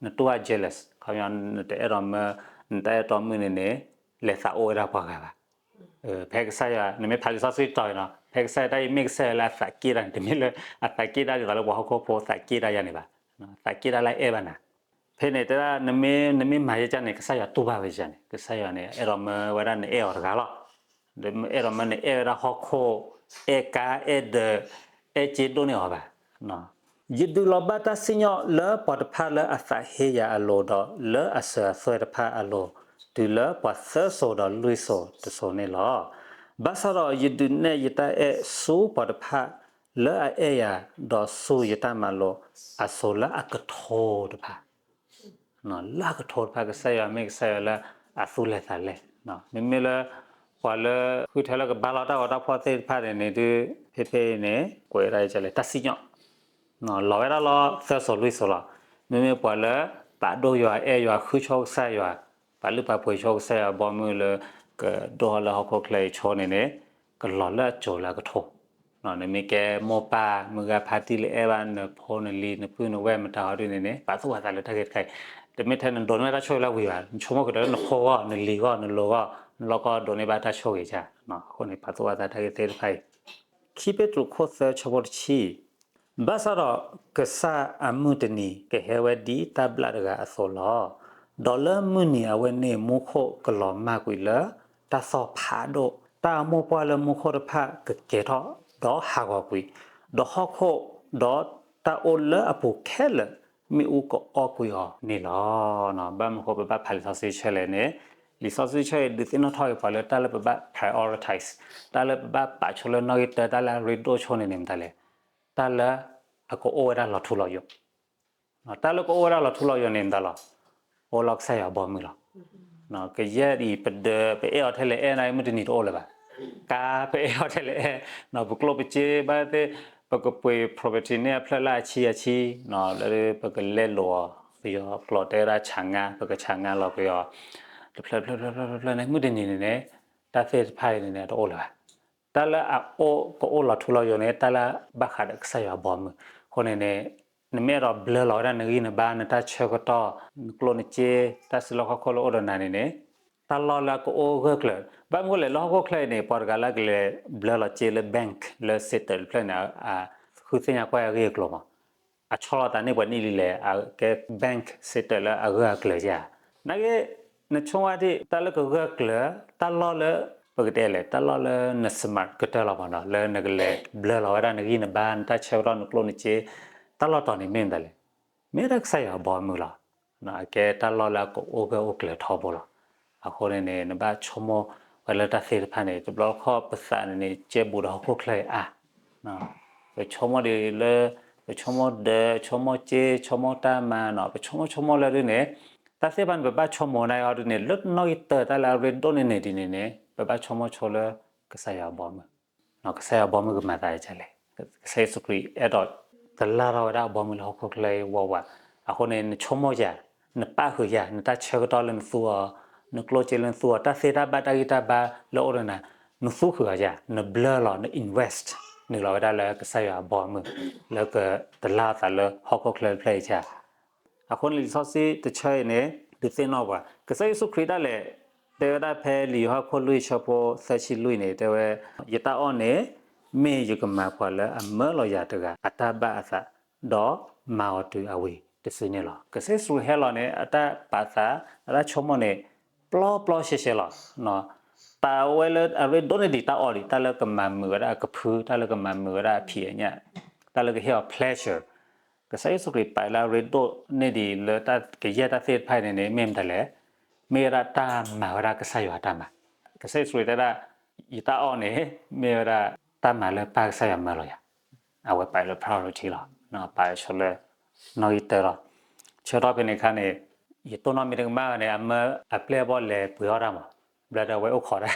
နတူၢ်ဘၣ် jealous ခီပညီ နတအဲၣ်ဒိးမၢ နတၢ်အဲၣ်တီမုၣ်န့ၣ်န့ၣ် လဲၤသးအိၣ်ဝဲဒၣ်ပှၤဂၤဘၣ်. ဖဲကစၢ်ယွၤ နမ့ၢ်ဖးလံာ်စီဆှံတီၤအံၤနီၤ ဖဲကစၢ်ယွၤတၢ်အံၤမ့ၢ်ကစၢ်ယွၤလၢအသးက့ၣ်တၢ်န့ၣ် တမ့ၢ်လၢအသးက့ၣ်တၢ်ဒ်သိးလၢပှၤဟီၣ်ခိၣ်ဖိသးက့ၣ်တၢ်ယၤန့ၣ်ဘၣ်. သးက့ၣ်တၢ်လၢအအဲၣ်ဘၣ်နၤ ဖဲန့ၣ်တဲဒၣ် နမ့ၢ်မၤယဲကၢ်န့ၣ် ကစၢ်ယွၤတူၢ်ဘၣ်ဝဲယၤန့ၣ် ကစၢ်ယွၤန့ၣ် အဲၣ်ဒိးမၢဝဲဒၣ်နအဲၣ်အီၤတဂၤလီၤ. အဲၣ်ဒိးမၢနအဲၣ်ဝဲဒၣ်ဟီၣ်ခိၣ် အဲၣ်ကါ အဲၣ်ဒၢး အဲၣ်က့ဒိၣ်န့ၢ်အီၤဘၣ်. ယဒုးလီၤဘၣ်တၢ်စံၣ်ညီၣ်လၢပှၤတဖၣ်လၢအသးဟ့ယၤအလိၤ ဒီးလၢအစၢၤအသွဲၣ်တဖၣ်အလိၤ တုၤလၢပှၤသၢစိၤဒီးလွံၢ်စိၤတစိၤန့ၣ်လီၤ. ဘၣ်ဆၣ်ဒီးယဒုးနဲၣ်ယတၢ်အဲၣ်ဆူပှၤတဖၣ်လၢအအဲၣ်ယၤ ဒီးဆူယတၢ်မၤလိာ်အစိၤလၢအကထိတဖၣ် လၢအကထိတဖၣ် ကစၢ်ယွၤမ့ၢ်ကစၢ်ယွၤလၢအသူၣ်လဲၤသးလဲၤ, မ့မ့ၢ်လၢ ပှၤလၢဃုထၢလၢကဘါလီၤတၢ်ဂီၤတၢ်ဖှီၣ်သ့ၣ်တဖၣ်န့ၣ်န့ၣ်ဒုး ဖဲဖဲအံၤန့ၣ် ကွဲးဝဲဒၣ်လဲၣ် တၢ်စံၣ်ညီၣ် လီၤဝဲဒၣ်လီၤသၢစိၤလွံၢ်စိၤလီၤ. မ့မ့ၢ်ပှၤလၢ ပာ်ဒိၣ်ယွၤအဲၣ်ယွၤဃုဆိကစၢ်ယွၤ ပာ်လုၢ်ပာ်ပှ့ၤဆိကစၢ်ယွၤဘီမုၢ်လၢ ကဒိၣ်ထီၣ်လၢဟီၣ်ခိၣ်ချၢအံၤဆိန့ၣ်န့ၣ် ကလီၤလၢအစိၤလၢအကထိ နမ့ၢ်ကဲမိၢ်ပၢ်မုၢ်ဂၤဖါတံၢ်လၢအဲၣ်ဘၣ်နဖိနလံၤနပုၢ်နဝဲၢ်မတၤဟီဒုးန့ၣ်န့ၣ် ပာ်သူၣ်ပာ်သးလၢတၢ်ဂ့ၢ်တခါအံၤ, တမ့ၢ်ထဲနဒိးန့ၢ်ဘၣ်တၢ်ဆိၣ်ဂ့ၤလၢဝံၤဘၣ်, နဆိကမိၣ်က့ၤဒီးလၢနဖိဂီၢ် နလံၤဂီၢ် နလိၤဂီၢ် နလီၢ်ကီၢ်ဒိးန့ၢ်ဘၣ်တၢ်ဆိၣ်ဂ့ၤကၢ်, အဃိန့ၣ် ပာ်သူၣ်ပာ်သးတၢ်ဂ့ၢ်သ့ၣ်တဖၣ်အံၤ ခံပ့းတရူးခိၣ်သၢဆၢဖိတဆံ ဘၣ်ဆၣ်ဒီးကစၢ်အမုၢ်တနံၤကဟဲဝဲဒ်တၢ်ဘျၣ်တဂၤအသိးလီၤ. ဒီးလၢမုၢ်နံၤအဝဲန့ၣ်မူခိၣ်ကလီၤမၢ်ကွံာ်လၢတၢ်သီၣ်ဖးဒိၣ်, တၢ်အမိၢ်ပှၢ်လၢမူခိၣ်တဖၣ်ကကဲၤထီၣ်ဒီးဟးဂီၤကွံာ်, ဒီးဟီၣ်ခိၣ်ဒီးတၢ်အိၣ်လၢအပူၤခဲလၢာ် မ့ၣ်အူကအီၣ်ကွံာ်အီၤန့ၣ်လီၤ. ဘၣ်မနုၤဃိပဘၣ်ဖးလံာ်စီဆှံဆၢလဲၣ်န့ၣ်, လံာ်စီဆှံဆၢအံၤဒုးသ့ၣ်နီၣ်ထီၣ်က့ၤပှၤလၢတၢ်လၢပဘၣ် prioritize, တၢ်လၢပဘၣ်ပာ်ဆိလၢနီၣ်ဂံၢ်တၢ တၢ်လၢအရ့ဒိၣ်ဆိန့ၣ်န့ၣ် မတၤလဲၣ်, တၢ်လၢအကအိၣ်ဝဲဒၣ်လီၤထူလီၤယိာ် တၢ်လၢကအိၣ်ဝဲဒၣ်လီၤထူလီၤယိာ်န့ၣ်မတၤလီၤ, အိၣ်လၢကစၢ်ယွၤဘီမုၢ်လီၤ. ကယဲၢ်အံၤပဒၢး ပအဲၣ်အီၤထဲလဲၣ်အဲၣ်န့ၣ် မုၢ်တနံၤတအိၣ်လၢၤဘၣ်. ကါ ပအဲၣ်အီၤထဲလဲၣ်အဲၣ်, ပကျိၣ်ပစ့ဘၣ်သ့ၣ်, ပကပှ့ၤ property န့ၢ်အဖျၢၣ်လၢအဆံအဆံ, လၢပကလဲလိာ်အီၤ, ပယီၤကျိာ်တဲဝဲဒၣ်ဆးငါ, ပကဆးငါလီၤပယီၤ, တဖျၢၣ်တဖျၢၣ်တဖျၢၣ်တဖျၢၣ်န့ၣ် မုၢ်တနံၤန့ၣ်န့ၣ် တၢ်သ့ၣ်တဖၣ်အံၤန့ၣ်န့ၣ် တအိၣ်လၢၤဘၣ်. တၢ်လၢအအိၣ်ကအိၣ်လီၤထူလီၤယိာ်န့ၣ် တၢ်လၢဘၣ်ဃးဒီးကစၢ်ယွၤဘီမုၢ်. အဃိန့ၣ်န့ၣ် နမ့ၢ်အဲၣ်ဒိးဘျၢလီၤဝဲဒၣ်နဂံၢ်နဘါ နတၢ်ဆၢကတီၢ် နကျိၣ်နစ့ တၢ်စုလီၢ်ခီၣ်ခိၣ်လၢအိၣ်ဒီးနၤန့ၣ်န့ၣ် တၢ်လီၢ်လၢအကအိၣ်ဂၢၢ်ကျၢၤ ဘၣ်မနုၤလဲၣ် လၢဟီၣ်ခိၣ်ချၢအံၤန့ၣ် ပှၤတဂၤလၢအကလဲၤဘျၢလီၤစ့လၢ bank လၢစ့တၢးတဖျၢၣ်န့ၣ် ဃုသ့ၣ်ညါကွၢ်အဂ့ၢ်အကျိၤမး အဆီၣ်လီၤသးန့ၢ်ပှဲၤနံၣ်လံလဲၣ်, အကဲ bank စ့တၢးလၢအဂၢၢ်အကျၢၤဧါ. နာ်က့ နဆိကမိၣ်ဒံး တၢ်လၢကဂၢၢ်ကျၢၤ တၢ်လီၢ်လၢ ပကတဲလဲၣ် တၢ်လီၢ်လၢန smart ကတၢၢ်လီၤမးနီၤ လၢနကလဲၤဘျၢလီၤဝဲဒၣ်နဂံၢ်နဘါ နတၢ်ဆၢကတီၢ် နကျိၣ်နစ့ တၢ်လီၢ်တီၤန့ၣ်မ့ၢ်မတၤလဲၣ်. မ့ၢ်ဒၣ်ကစၢ်ယွၤဘီမုၢ်လီၤ. အကဲတၢ်လီၢ်လၢအကအိၣ်ဂၢၢ်အိၣ်ကျၢၤထီဘိလီၤ. အဃိန့ၣ်န့ၣ် နဘၣ်ဆိကမိၣ် ပှၤလၢတၢ်သ့ၣ်တဖၣ်န့ၣ် တဘျီတခီၣ်ပသးန့ၣ်န့ၣ် ကဲဘူးဒီးဟီၣ်ခိၣ်ချၢအံၤအါ, ပဆိကမိၣ်ဒ်လၢ ပဆိကမိၣ်ဒၢး ဆိကမိၣ်စ့ ဆိကမိၣ်တၢ်မၤနီၤ ပဆိကမိၣ်ဆိကမိၣ်လၢဒ်န့ၣ် တၢ်သ့ၣ်တဖၣ်န့ၣ် ပဘၣ်ဆိကမိၣ်န့ၣ်အီၤဒ်န့ၣ် လၢနီၣ်ဂံၢ်တၢတၢ်လၢအရ့ဒိၣ်န့ၢ်န့ၣ်ဒ်န့ၣ်န့ၣ် ပဘၣ်ဆိကမိၣ်ဆိလၢ ကစၢ်ယွၤအဘီအမုၢ် ကစၢ်ယွၤအဘီအမုၢ်ကမၤသးဒ်လဲၣ်. ကစၢ်ယ့ၣ်ၡူးခရံာ်အဲၣ်ဒိးတလၢ်ထီၣ်ဝဲဒၣ်အဘီအမုၢ်လၢဟီၣ်ခိၣ်ချၢအံၤဝးဝး, အဃိန့ၣ် နဆိကမိၣ်ယၤ, နပၣ်ဃုာ်ယၤ, နတၢ်ဆၢကတီၢ်လၢနသူအီၤ, နကျိၣ်စ့လၢနသူအီၤ, တၢ်သ့တၢ်ဘၣ်တၢ်ဂံၢ်တၢ်ဘါလၢအိၣ်ဒီးနၤ, နသူဃုာ်အီၤယၤ, နဘျၢလီၤ, န invest နုာ်လီၤဝဲဒၣ်လၢကစၢ်ယွၤအဘီအမုၢ် လၢကတလၢ်အသးလၢဟီၣ်ခိၣ်ချၢတဖျၢၣ်အံၤဧါ. အဃိန့ၣ်လံာ်စီဆှံတဆၢအံၤန့ၣ် ဒုးသ့ၣ်နီၣ်ပှၤ ကစၢ်ယ့ၣ်ၡူးခရံာ်ဒၣ်လဲာ် တဲဝဲဒၣ်ဖဲလံာ်ယိၤဟၣ်ခိၣ်လွံၢ်ဆၢဖိသၢဆံလွံၢ်န့ၣ် တဲဝဲ, ယတၢ်အီၣ်န့ၣ် မ့ၢ်ယကမၤပှၤလၢအမၢလီၤယၤတဂၤအတၢ်ဘၣ်အသး, ဒီးမၤအီၤတုၤအဝံၤတစုန့ၣ်လီၤ. ကစၢ်ယ့ၣ်ၡူးခရံာ်ဟဲလီၤန့ၣ် အတၢ်ပာ်သး အတၢ်ဆိကမိၣ်န့ၣ် ပျီပျီရှဲရှဲလီၤ. ပာ်ဝဲလၢအရ့ဒိၣ်န့ၢ်ဒံးတၢ်အီၣ်ဒံး တၢ်လၢကမၤမုာ်ဝဲဒၣ်အကဖု တၢ်လၢကမၤမုာ်ဝဲဒၣ်အဖံးအညၣ် တၢ်လၢကဟ့ၣ်အီၤ pleasure ကစၢ်ယ့ၣ်ၡူးခရံာ်ပာ်လၢအရ့ဒိၣ်န့ၢ်ဒံးလၢတၢ်ကယဲၢ်တၢ်သ့ၣ်တဖၣ်န့ၣ်န့ၣ် မ့ၢ်မတၤလဲၣ်. မ့ၢ်ဝဲဒၣ်တၢ်မၤဝဲဒၣ်ကစၢ်ယွၤတၢ်မၤ. ကစၢ်ယ့ၣ်ၡူးခရံာ်တဲဒၣ် ယတၢ်အီၣ်န့ၣ် မ့ၢ်ဝဲဒၣ်တၢ်မၤလၢပၢ်ကစၢ်ယွၤမၢလီၤယၤ, အဝဲပာ်လၢ priority လီၤ. ပာ်ဆိလၢ နီၣ်ဂံၢ်တၢလီၤ. ဆၢကတီၢ်ဖဲန့ၣ်အခါန့ၣ် ယတိၢ်နီၣ်မ့ၢ်တကမၣ်န့ၣ် အမၢအပျဲၢ်အဘီၣ်လဲၤပှ့ၤအီၣ်တၢ်မး, ဘျီဒီးအဝဲအိၣ်ခိးဒၣ်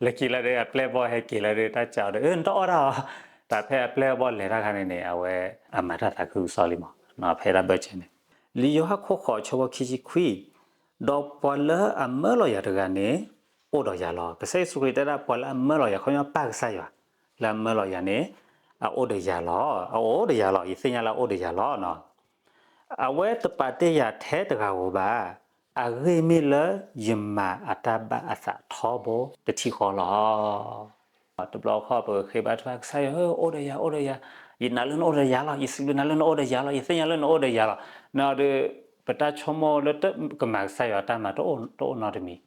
လၢခံလၢဒီး အပျဲၢ်အဘီၣ်ဟဲက့ၤလၢဒီး တၢ်စံးအီၤဒီး အၢ နတအီၣ်တၢ်အီၤ, တၢ်ဖဲအပျဲၢ်အဘီၣ်လဲၤတၢ်ခါန့ၣ်န့ၣ် အဝဲအမၤတၢ်သးခုကစီၣ်လံမး, ဖဲဒၣ်ဘၢၣ်စၢၤန့ၣ် လံာ်ယိၤဟၣ်ခိၣ်ဃိးဆၢဖိခံဆံခွံ, ဒီးပှၤလၢအမၢလီၤယၤတဂၤန့ၣ် အိၣ်ဒီးယၤလီၤ. ကစၢ်ယ့ၣ်ၡူးခရံာ်တဲဒၣ် ပှၤလၢအမၢလီၤယၤ ခီပညီပၢ်ကစၢ်ယွၤ လၢအမၢလီၤယၤန့ၣ် အအိၣ်ဒီးယၤလီၤ. အအိၣ်ဒီးယၤလီၤ. ယသ့ၣ်ညါလၢအအိၣ်ဒီးယၤလီၤ. အဝဲတပာ်တ့ၢ်ယၤထဲတဂၤဧိၤဘၣ်. အဂ့ၢ်မ့ၢ်လၢယမၤအတၢ်ဘၣ်အသးထီဘိတထံၣ်ဃီလီၤ. တဘျီဃီပဃ့ဘါထုကဖၣ် ကစၢ်ယွၤဧၢ အိၣ်ဒီးယၤ အိၣ်ဒီးယၤ, ယနာ်လၢနအိၣ်ဒီးယၤလီၤ, ယစံးဘျုးနၤလၢနအိၣ်ဒီးယၤလီၤ, ယသ့ၣ်ညါလၢနအိၣ်ဒီးယၤလီၤ. နဒီး ပတၢ်ဆိကမိၣ်လၢကမၤကစၢ်ယွၤတၢ်မၤ တအိၣ်နီတမံၤ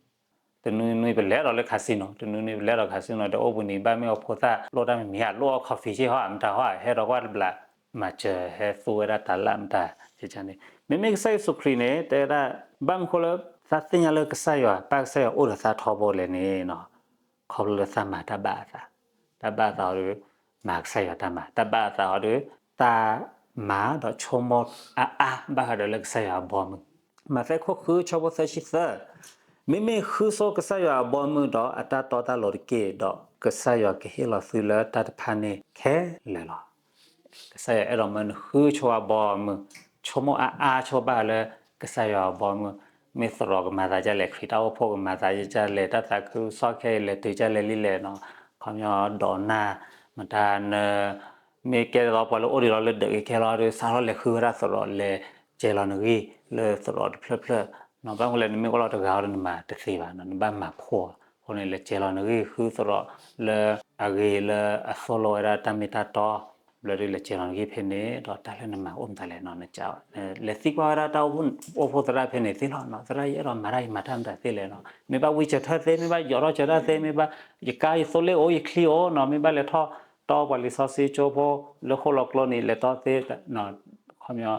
တနွံနွံပလဲၤဒီးလၢ casino, တနွံနွံပလဲၤဒီး casino ဒီးအိၣ်ဘှံးနံၤဘၣ်မ့ၢ်အီၤဖိသၣ်လိၣ်တၢ်မံၤမံၤဧါ, လိၣ်အီၤ coffee က့ၢ်ဟီ အမတၤဟီ ဟဲဒီးကွၢ်တဘျီ မၤစၢၤဟဲသူဝဲဒၣ်တၢ်လၢ်မတၤန့ၣ်, မ့မ့ၢ်ကစၢ်ယ့ၣ်ၡူးခရံာ်န့ၣ် တဲဝဲဒၣ် ဘၣ်မနုၤဃိလၢ သးသ့ၣ်ညါလၢကစၢ်ယွၤ ပၢ်ကစၢ်ယွၤအိၣ်ဒီးသးထီဘိလဲၣ်န့ၣ် ခီဖျိလၢသးမၤတၢ်ဘၣ်အသး, တၢ်ဘၣ်အသးအီၤဒီး မၤကစၢ်ယွၤတၢ်မၤ, တၢ်ဘၣ်အသးအီၤဒီး တၢ်မၤဒီးဆိကမိၣ်အါအါ ဘၣ်ဃးဒီးလၢကစၢ်ယွၤအဘီအမုၢ်, မးသဲခိၣ်ဃုဆၢဖိသၢဆံသၢ, မ့မ့ၢ်ဃုဆိကစၢ်ယွၤအဘီအမုၢ်ဒီးအတၢ်တီတၢ်လိၤတက့ၢ်, ဒီးကစၢ်ယွၤကဟ့ၣ်လီၤသုလၢတၢ်တဖၣ်န့ၣ်ခဲလၢာ်လီၤ. ကစၢ်ယွၤအဲၣ်ဒိးမၢနဃုဆိအဘီအမုၢ်, ဆိကမိၣ်အါအါဆိဘၣ်လၢကစၢ်ယွၤအဘီအမုၢ်, မ့ၢ်သရိာ်ကမၤသးဒ်လဲၣ်, ခရံာ်တၢ်အိၣ်ဖှိၣ်ကမၤသးဒ်လဲၣ်, တၢ်သးခုကစီၣ်ခဲအံၤလဲၤတုၤဒ်လဲၣ်လံလဲၣ်နီၤ, ခီပညီဒိးနၢ် မတၤန မ့ၢ်ကဲထီၣ်ပှၤလၢအိၣ်ဒံးလီၤလၢဒၢးက့ၤခဲလီၤဒီး စးထီၣ်လဲၤဃုဝဲဒၣ်သရိာ် လဲၤစဲၤလီၤနဂံၢ်လၢသရိာ်တဖျၢၣ်ဖျၢၣ်နီၤ, ဘၣ်မနုၤလဲၣ် နမ့ၢ်အိၣ်လီၤတဂၤဒီးနမၤတသ့ဘၣ်နီၤ, နဘၣ်မၤဖှီၣ်အဃိန့ၣ် လဲၤစဲၤလီၤနဂံၢ်ဃုသရိာ်လၢအဂ့ၤလၢအသိၣ်လိဝဲဒၣ်တၢ်မ့ၢ်တၢ်တီ, ဘျီဒီးလဲၤစဲၤလီၤနဂံၢ်ဖဲန့ၣ် ဒီးတၢ်လၢနမၤအိၣ်မတၤလဲၣ်နီၤ, နက လဲၤသံကွၢ်ဝဲဒၣ်တၢ်အိၣ်ဖှိၣ်သရၣ်ဖဲန့ၣ်သ့လီၤနီၤ, သရၣ်ယအဲၣ်ဒိးမၤတၢ် ယမၤတၢ်မတၤသ့လဲၣ်နီၤ, မ့ၢ်ဘၣ်ဝံစၢၤထၢၣ်သ့, မ့ၢ်ဘၣ်ယီၤထီၣ်စၢၤတၢ်သ့, မ့ၢ်ဘၣ်ယကါယသိလ့ၣ်အိၣ် ယချံအိၣ်နီၤ, မ့ၢ်ဘၣ်လဲၤထီၣ်တီပှၤလံာ်စီဆှံကၠိဖိလၢဃိၣ်လီၤကျိန့ၣ် လဲၤတီသ့, ခီပညီ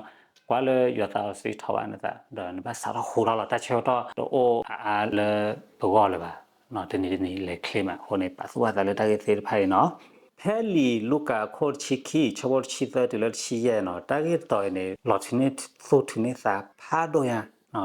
ကွၢ်လၢယွၤသးစီဆှံထီၣ်ဘၣ်နသး ဒီးနဘၣ်စးထီၣ်ဟူးထီၣ်လီၤ, တၢ်ဆၢကတီၢ်တအိၣ်အါအါလၢပဂီၢ်လၢၤဘၣ်, တနံၤတနံၤလဲၤချ့မး, အဃိန့ၣ် ပာ်သူၣ်ပာ်သးလၢတၢ်ဂ့ၢ်သ့ၣ်တဖၣ်အံၤနီၤ. ဖဲလံာ်လူၤကၣ်အခိၣ်တဆံခံ ဆၢဖိတဆံသၢတုၤလၢတဆံယဲၢ်နီၤ, တၢ်ဂ့ၢ်တတီၤအံၤန့ၣ် လီၤထုးန့ၢ်သူၣ်ထုးန့ၢ်သးဖးဒိၣ်ညါ,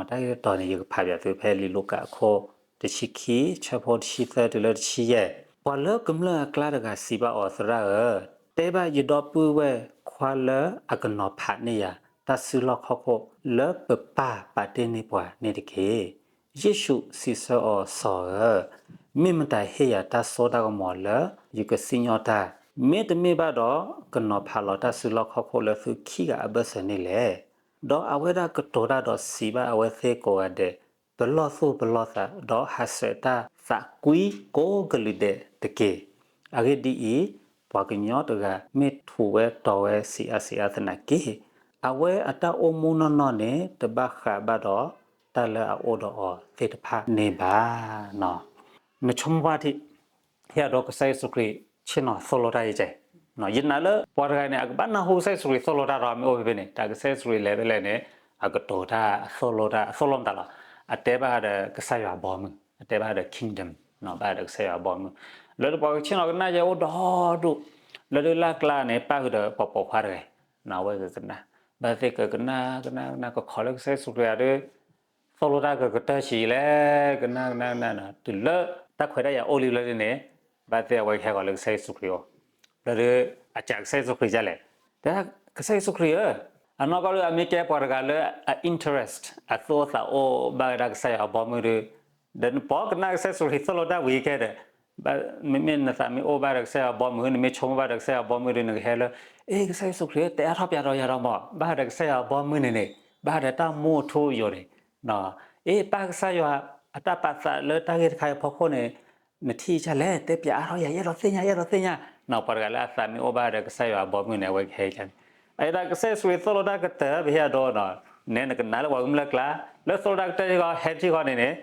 တၢ်ဂ့ၢ်တတီၤန့ၣ် ယကဖးပၠးသုဖဲလံာ်လူၤကၣ်အခိၣ်တဆံခံ ဆၢဖိတဆံသၢတုၤလၢတဆံယဲၢ်, ပှၤလၢကမျၢၢ်အကျါတဂၤစံးဘၣ်အီၤ, သရၣ်ဧၢ, တဲဘၣ်ယဒီပုၢ်ဝဲၢ်ခွါလၢအကနီၤဖးန့ၢ်ယၤ တၢ်စုလီၢ်ခီၣ်ခိၣ်လၢပပၢ်ပာ်တ့ၢ်န့ၢ်ပှၤန့ၣ်တက့ၢ်. ယ့ၣ်ၡူးစံးဆၢအီၤ, စီၤဧၢ, မ့ၢ်မတၤဟ့ၣ်ယၤတၢ်စိတၢ်ကမီၤလၢယကစံၣ်ညီၣ်တၢ်, မ့တမ့ၢ်ဘၣ်ဒီး ကနီၤဖးလီၤတၢ်စုလီၢ်ခီၣ်ခိၣ်လၢသုခံဂၤအဘၢၣ်စၢၤန့ၣ်လဲၣ်. ဒီးအဝဲဒၣ်ကတိၤတၢ်ဒီးစံးဘၣ်အဝဲသ့ၣ်ကိးဂၤဒဲး ပလီၢ်သူၣ်ပလီၢ်သး, ဒီးဟးဆှဲးတၢ်သးကွံကိးကလုာ်ဒဲးတက့ၢ်. အဂ့ၢ်ဒ်အံၤ, ပှၤကညီတဂၤမ့ၢ်ထူးဝဲတီၤဝဲစံးအါစံးအါသနာ်က့, အဝဲအတၢ်အိၣ်မူနီၢ်နီၢ်န့ၣ် တဘၣ်ဃးဘၣ်ဒီးတၢ်လၢအအိၣ်ဒီးအီၤသ့ၣ်တဖၣ်န့ၣ်ဘၣ်. နဆိကမိၣ်ဘၣ်ထံး ဟ့ၣ်အဒိကစၢ်ယ့ၣ်ၡူးခရံာ် ဆ့ၣ်နီၤသိၣ်လိတၢ်အံၤကဲ, ယနာ်လၢပှၤတဂၤန့ၣ် အကဘၣ်နၢ်ဟူကစၢ်ယ့ၣ်ၡူးခရံာ်သိၣ်လိတၢ်ဒီးမ့ၢ်အိၣ်ဖဲဖဲန့ၣ်, တၢ်ကစၢ်ယ့ၣ်ၡူးခရံာ်လဲၤဖဲလဲၣ်န့ၣ် အကတိၤတၢ်အသိၣ်လိတၢ် အသိၣ်လိမတၤလီၤ, အတဲဘၣ်ဃးဒီးကစၢ်ယွၤအဘီအမုၢ်, အတဲဘၣ်ဃးဒီး kingdom ဘၣ်ဃးဒီးကစၢ်ယွၤအဘီအမုၢ်, လၢတပှၤကဆ့ၣ်နီၤကနၣ်ယဲအိၣ်ဒီဒူၣ်, လၢဒုးလၢ်ကျါန့ၣ် ပၣ်ဃုာ်ဒီးပှၤပိာ်ခွါတဂၤ, အဝဲကကနၣ်, ဘၣ်သ့ၣ်ကကနၣ်ကနၣ်ကနၣ် ကခီလၢကစၢ်ယ့ၣ်ၡူးခရံာ်အဒုး သိၣ်လိတၢ်ကကတၢၢ်ဆံးလဲၣ်, ကနၣ်ကနၣ်ကနၣ်နီၤ, တုၤလၢတၢ်ခွဲးတၢ်ယာ်အိၣ်လံလၢဒ်န့ၣ်, ဘၣ်သ့ၣ်အဝဲကဟဲဃီၤလၢကစၢ်ယ့ၣ်ၡူးခရံာ်အအိၣ်, လၢဒုး အစံးကစၢ်ယ့ၣ်ၡူးခရံာ်ဒ်လဲၣ်, တဲဒၣ်ကစၢ်ယ့ၣ်ၡူးခရံာ်ဧၢ, အနီၢ်ကီၢ်ဒုးအမ့ၢ်ကဲပှၤတဂၤလၢအ interest အသိၣ်အသးအိၣ်ဘၣ်ဝဲဒၣ်ကစၢ်ယွၤအဘီအမုၢ်ဒုး, ဒီးနပိာ်ကနၣ်ကစၢ်ယ့ၣ်ၡူးခရံာ်သိၣ်လိတၢ်ဝံၤခဲဒီး မ့မ့ၢ်နသးမ့ၢ်အိၣ်ဘၣ်ဒီးကစၢ်ယွၤအဘီအမုၢ်, နမ့ၢ်ဆိကမိၣ်ဘၣ်ဒီးကစၢ်ယွၤအဘီအမုၢ်ဒီး နကဟဲလၢ, အ့ ကစၢ်ယ့ၣ်ၡူးခရံာ်ဧၢ, တဲအါထီၣ်ပၠးဒီးယၤဒီးမး, ဘၣ်ဃးဒီးကစၢ်ယွၤအဘီအမုၢ်န့ၣ်န့ၣ်, ဘၣ်ဃးဒီးတၢ်မူအထူအယိာ်န့ၣ်, အ့ ပၢ်ကစၢ်ယွၤအတၢ်ပာ်သးလၢတၢ်ဂ့ၢ်တခါအံၤအဖီခိၣ်န့ၣ်, နထံၣ်ဒ်လဲၣ်, တဲပၠးအါထီၣ်ယၤ, ယအဲၣ်ဒိးသ့ၣ်ညါ, ယအဲၣ်ဒိးသ့ၣ်ညါ, ပှၤတဂၤလၢအသးမ့ၢ်အိၣ်ဘၣ်ဒီးကစၢ်ယွၤအဘီအမုၢ်န့ၣ် အဝဲကဟဲဒ်န့ၣ်, အအံၤဒၣ်ကစၢ်ယ့ၣ်ၡူးခရံာ်သိၣ်လိတၢ်ကတၢၢ် ပဟ့ၣ်အဒိနီၤ, နဲနကနၣ်လၢပှၤကမျၢၢ်ကျါ, လၢသိၣ်လိတၢ်ကတၢၢ်ထံဃီ ဟဲထံဃီန့ၣ်န့ၣ်,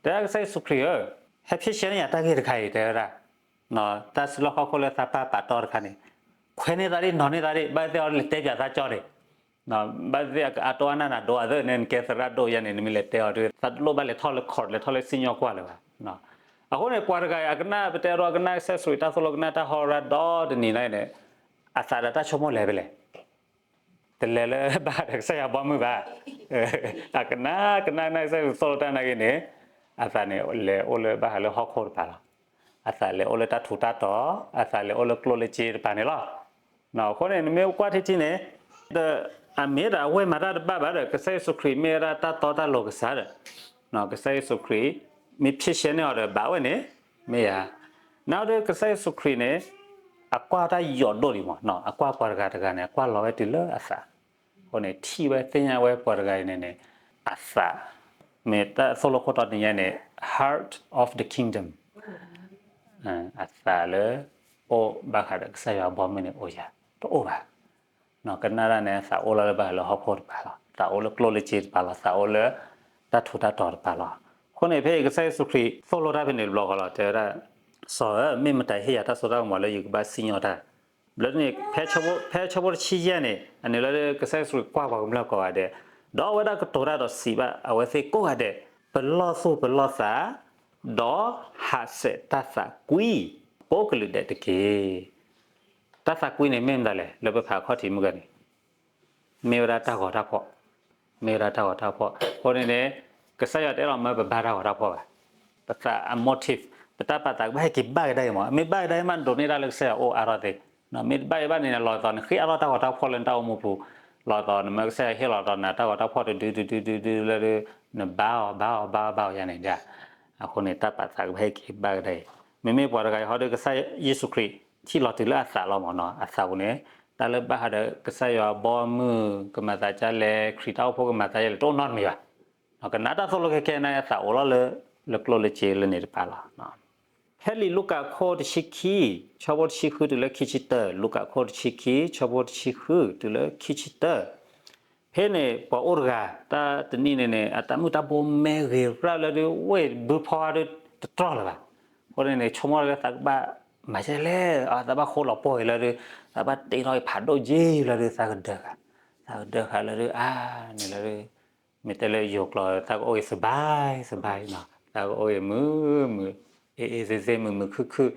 တဲဒၣ်ကစၢ်ယ့ၣ်ၡူးခရံာ်ဧၢ, ဟဲဖံးဆှဲန့ၢ်ယၤတၢ်ဂ့ၢ်တခါအံၤ တဲဝဲဒၣ်, တၢ်စုလီၢ်ခီၣ်ခိၣ်လၢသးပၢ်ပာ်တီတခါန့ၣ်, ခွဲးန့ၢ်သးဒ်နီၤန့ၢ်သးဒ် ဘၣ်သ့ၣ်အီၤလဲၤတဲပၠးသးကၠီန့ၣ်, ဘၣ်သ့ၣ်အကအါတိအါနၢ်နၤဒိးအသးန့ၣ် နကဲသရၣ်ဒိၣ်ယါန့ၣ် နမ့ၢ်လဲၤတဲအီၤဒုး သးတလိၣ်ဘၣ်လဲၤထီၣ်လၢ court လဲၤထီၣ်လၢစံၣ်ညီၣ်ကွၢ်လၢၤဘၣ်. အဃိန့ၣ် ပှၤတဂၤအံၤ အကနၣ်ပတဲအီၤဒီး ကနၣ်ကစၢ်ယ့ၣ်ၡူးခရံာ်တၢ်သိၣ်လိ ကနၣ်တၢ်ဟီရၢ်ဒီတနံၤလၢန့ၣ်, အသးဒီးတၢ်ဆိကမိၣ်လဲၤဖဲလဲၣ်, တလဲၤလၢဘၣ်ဃးဒီးကစၢ်ယွၤဘီမုၢ်ဘၣ်. အကနၣ်ကနၣ်ကနၣ်ကစၢ်ယ့ၣ်ၡူးသိၣ်လိတၢ်နာ်က့န့ၣ်, အသးန့ၣ် လဲၤအိၣ်လၢဘၣ်ဃးလၢဟီၣ်ခိၣ်တပၤလီၤ. အသးလဲၤအိၣ်လၢတၢ်ထူးတၢ်တီၤ, အသးလဲၤအိၣ်လၢကျိၣ်လၢစ့တပၤန့ၣ်လီၤ. အဃိန့ၣ် နမ့ၢ်ကွၢ်ထံထံန့ၣ်, ဒီးအမ့ၢ်ဒၣ်အဝဲမၤတၢ်တဘၣ်ဘၣ်ဒီး ကစၢ်ယ့ၣ်ၡူးခရံာ်မ့ၢ်ဝဲဒၣ်တၢ်တီတၢ်လိၤကစၢ်ဒီး, ကစၢ်ယ့ၣ်ၡူးခရံာ် မ့ၢ်ဖံးဆှဲန့ၢ်အီၤဒီး ဘၣ်ဝဲန့ၣ်, မ့ၢ်ယၤ, နာ်ဒီးကစၢ်ယ့ၣ်ၡူးခရံာ်န့ၣ်, အကွၢ်တၢ်ယိာ်ဒိၣ်ဒံးမး, အကွၢ်ပှၤတဂၤတဂၤန့ၣ် အကွၢ်လီၤဝဲတုၤလၢအသး, အဃိန့ၣ် ထံၣ်ဝဲသ့ၣ်ညါဝဲပှၤတဂၤအံၤန့ၣ်န့ၣ်, အသး, မ့ၢ်တၢ်သိၣ်လိခိၣ်တီတနံၤညါန့ၣ်, heart of the kingdom, အသးလၢ အိၣ်ဘၣ်ဃးဒီးကစၢ်ယွၤအဘီမုၢ်န့ၣ်အိၣ်ယၤ, တအိၣ်ဘၣ်. ကနၣ်တၢ်န့ၣ် သးအိၣ်လီၤလၢဘၣ်ဃးလၢဟီၣ်ခိၣ်တပၤလီၤ, သးအိၣ်လၢကျိၣ်လၢစ့တပၤလီၤ, သးအိၣ်လၢတၢ်ထူးတၢ်တီၤတပၤလီၤ. အဃိန့ၣ် ဖဲအံၤကစၢ်ယ့ၣ်ၡူးခရံာ်သိၣ်လိတၢ်ဖဲန့ၣ်တဘျီဃီလီၤ, တဲဝဲဒၣ်, စီၤဧၢ, မ့ၢ်မတၤဟ့ၣ်ယၤတၢ်စိတၢ်ကမီၤလၢယကဘၣ်စံၣ်ညီၣ်တၢ်, ဘျီန့ၣ် ဖဲဆၢဖိတဆံယဲၢ်န့ၣ် အန့ၣ်လၢကစၢ်ယ့ၣ်ၡူးခရံာ်ကွၢ်ပှၤကမျၢၢ်ကိးဂၤဒဲး, ဒီးအဝဲဒၣ်ကတိၤတၢ်ဒီးစံးဘၣ်အဝဲသ့ၣ်ကိးဂၤဒဲး, ပလီၢ်သူၣ်ပလီၢ်သး, ဒီးဟးဆှဲးတၢ်သးကွံ ကိးကလုာ်ဒဲးတက့ၢ်. တၢ်သးကွံန့ၣ်မ့ၢ်မတၤလဲၣ်, လၢပဖးအခီၣ်ထံးမုၢ်ဂၤန့ၣ်, မ့ၢ်ဝဲဒၣ်တၢ်ဂီၤတၢ်ဖှီၣ်, မ့ၢ်ဝဲဒၣ်တၢ်ဂီၤတၢ်ဖှီၣ်. အဃိန့ၣ်န့ၣ်, ကစၢ်ယွၤတအဲၣ်ဒိးမၢပဘါတၢ်ဂီၤတၢ်ဖှီၣ်ဘၣ်. ပသးအ motive, ပတၢ်ပာ်သးကဘၣ်ဟဲက့ၤဘၣ်ကဒါအံၤမး, မ့ၢ်ဘၣ်ကဒါအံၤမး နဒိးန့ၢ်တၢ်လၢကစၢ်ယွၤအအိၣ်အါထီၣ်သ့, မ့ၢ်တဘၣ်အံၤဘၣ်န့ၣ် လီၤသိးနဃ့အါထီၣ်တၢ်ဂီၤတၢ်ဖှီၣ်လၢနတၢ်အိၣ်မူပူၤ, လီၤသိးနမၢကစၢ်ယွၤဟ့ၣ်လီၤဒီးနၤတၢ်ဂီၤတၢ်ဖှီၣ်တဒုတဒုတဒုတဒုလၢဒုး, နဘါအီၤဘါအီၤဘါအီၤဘါအီၤယါန့ၣ်ဒၣ်. အဃိန့ၣ် တၢ်ပာ်သးကဘၣ်ဟဲက့ၤဘၣ်ကဒါအံၤ, မ့မ့ၢ်ပှၤတဂၤအံၤဟီဒီး ကစၢ်ယ့ၣ်ၡူးခရံာ် ထံၣ်လီၤတုၤလၢအသးလီၤမးနီၤ, အသးပူၤန့ၣ်, တၢ်လၢဘၣ်ဃးဒီးကစၢ်ယွၤအဘီအမုၢ် ကမၤသးဒ်လဲၣ်, ခရံာ်တၢ်အိၣ်ဖှိၣ်ကမၤသးဒ်လဲၣ် တအိၣ်နီတမံၤဘၣ်. ကနၣ်တၢ်သိၣ်လိခဲခဲန့ၣ် အသးအိၣ်လီၤလၢ, လၢကျိၣ်လၢစ့လၢန့ၣ်တပၤလီၤ. ဖဲလံာ်လူၤကၣ်ခိၣ်တဆံခံ, ဆၢဖိတဆံဃုတုၤလၢခံဆံတၢ, လူၤကၣ်ခိၣ်တဆံခံ, ဆၢဖိတဆံဃုတုၤလၢခံဆံတၢ. ဖဲန့ၣ် ပှၤအိၣ်တဂၤ, တၢ်တနံၣ်န့ၣ်န့ၣ် အတၢ်မုၢ်တၢ်ဘိမဲဂ့ၤရၣ်လၢဒုး ဝ့ၢ်ဘုဖီဒုးတတြီၢ်လၢၤဘၣ်. အဃိန့ၣ်န့ၣ် ဆိကမိၣ်လၢသးကဘၣ်မၤဒ်လဲၣ်, သးဘၣ်ဃိလီၤပှီၢ်ဂ့ၤလၢဒုး, သးဘၣ်တ့ထီၣ်ဖးဒိၣ်က့ၤလၢဒုး သးကဒၢဃာ်, သးကဒၢဃာ်လၢဒုး အါန့ၣ်လၢဒုး, မ့ၢ်တဲလၢယိၤကျိာ် သးကအိၣ်ဂ့ၤစဘါစဘါနီၤ, သးကအိၣ်ဂ့ၤမုာ်မုာ်, အ့ၣ်အ့ၣ်သ့ၣ်သ့ၣ် မုာ်မုာ်ခုၣ်ခုၣ်,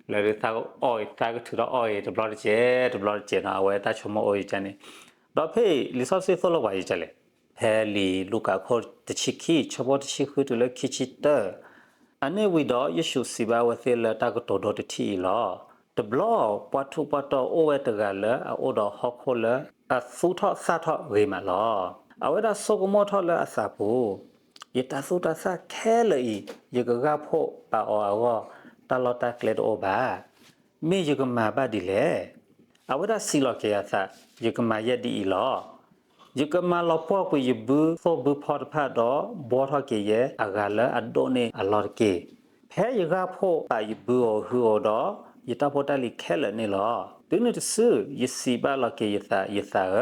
လၢဒုးသးကအီၣ်အံၤ သးကထုးထီၣ်အီၣ်အံၤ တဘျီတစဲး တဘျီတစဲးနီၤ, အဝဲတၢ်ဆိကမိၣ်အိၣ်ယကန့ၣ်. ဒီးဖဲအံၤ လံာ်စီဆှံသိၣ်လိပှၤယကလဲၣ်, ဖဲလံာ်လူၤကၣ်ခိၣ်တဆံခံ ဆၢဖိတဆံဃုတုၤလၢခံဆံတၢ, အန့ၣ်ဝံၤဒီး ယ့ၣ်ၡူးစံးဘၣ်အဝဲသ့ၣ်လၢတၢ်ကတိၤဒိတထံၣ်အံၤလီၤ. တဘျီ ပှၤထူးပှၤတီၤအိၣ်ဝဲတဂၤလၢအအိၣ်ဒီးဟီၣ်ခိၣ်လၢအသူၣ်ထီၣ်သၣ်ထီၣ်ဂ့ၤမးလီၤ. အဝဲဒၣ်ဆိကမိၣ်ထီၣ်လၢအသးပူၤ, ယတၤသူၣ်တၤသၣ်ခဲလၢာ်အံၤ ယကဂၢ်ဖှိၣ်ပာ်အီၤအဂီၢ် တၢ်လီၢ်တၢ်ကျဲတအိၣ်ဘၣ်. မ့ၢ်ယကမၤဘၣ်ဒ်လဲၣ်. အဝဲဒၣ်စံးလီၤက့ၤအသး, ယကမၤယဲဒ်အံၤလီၤ. ယကမၤလီၤပှီၢ်ကွံာ်ယဘုသိၣ်ဘုဖီတဖၣ်ဒီး ဘှီထီၣ်က့ၤယဲအဂၤလၢအဒိၣ်န့ၢ်အလီၢ်တက့ၢ်. ဖဲယဂၢ်ဖှိၣ်ပာ်ယဘုဧိၤဟုဧိၤဒီး ယတၢ်ဖိတၢ်လံၤခဲလၢာ်န့ၣ်လီၤ. တုၤနုၤတစု ယစံးဘၣ်လီၤက့ၤယသး, ယသးဧ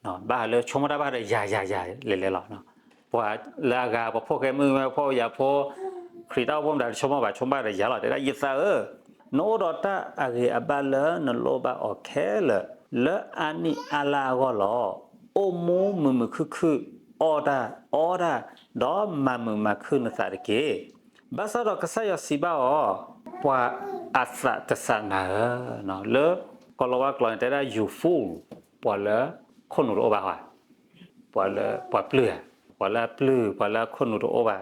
ၢ, ဘၣ်ဃးလၢဆိကမိၣ်တၢ်ဘၣ်ဃးဒီးယၤ ယၤ ယၤလဲၤလဲၤလီၤ. ပှၤလၢအဂၤ ပှၤဖှီၣ်ဃဲမုၣ်မ့ၢ်ဖှီၣ်ယၤဖှီၣ်, ခရံာ်တၢ်အိၣ်ဖှိၣ်မတၤတဆိကမိၣ်ဘၣ်, ဆိကမိၣ်ဘၣ်ဒီးယၤလီၤ. တဲဒၣ်ယသးဧၢ, နအိၣ်ဒီးတၢ်အဂ့ၤအဘၣ်လၢနလိၣ်ဘၣ်အီၤခဲလၢာ် လၢအါနံၣ်အါလါအဂီၢ်လီၤ. အိၣ်မူမုာ်မုာ်ခုၣ်ခုၣ်, အီၣ်တၢ်အီတၢ်, ဒီးမၤမုာ်မၤခုၣ်နသးတက့ၢ်. ဘၣ်ဆၣ်ဒီးကစၢ်ယွၤစံးဘၣ်အီၤ, ပှၤအသးတစးနၤဧၢ, လၢကီၤလၤဝါကျိာ်န့ၣ် တဲဒၣ် you fool, ပှၤလၢခိၣ်နူာ်တအိၣ်ဘၣ်ဧါ, ပှၤလၢပှၤပျုၢ်ဧါ, ပှၤလၢအပျုၢ်, ပှၤလၢအခိၣ်နူာ်တအိၣ်ဘၣ်,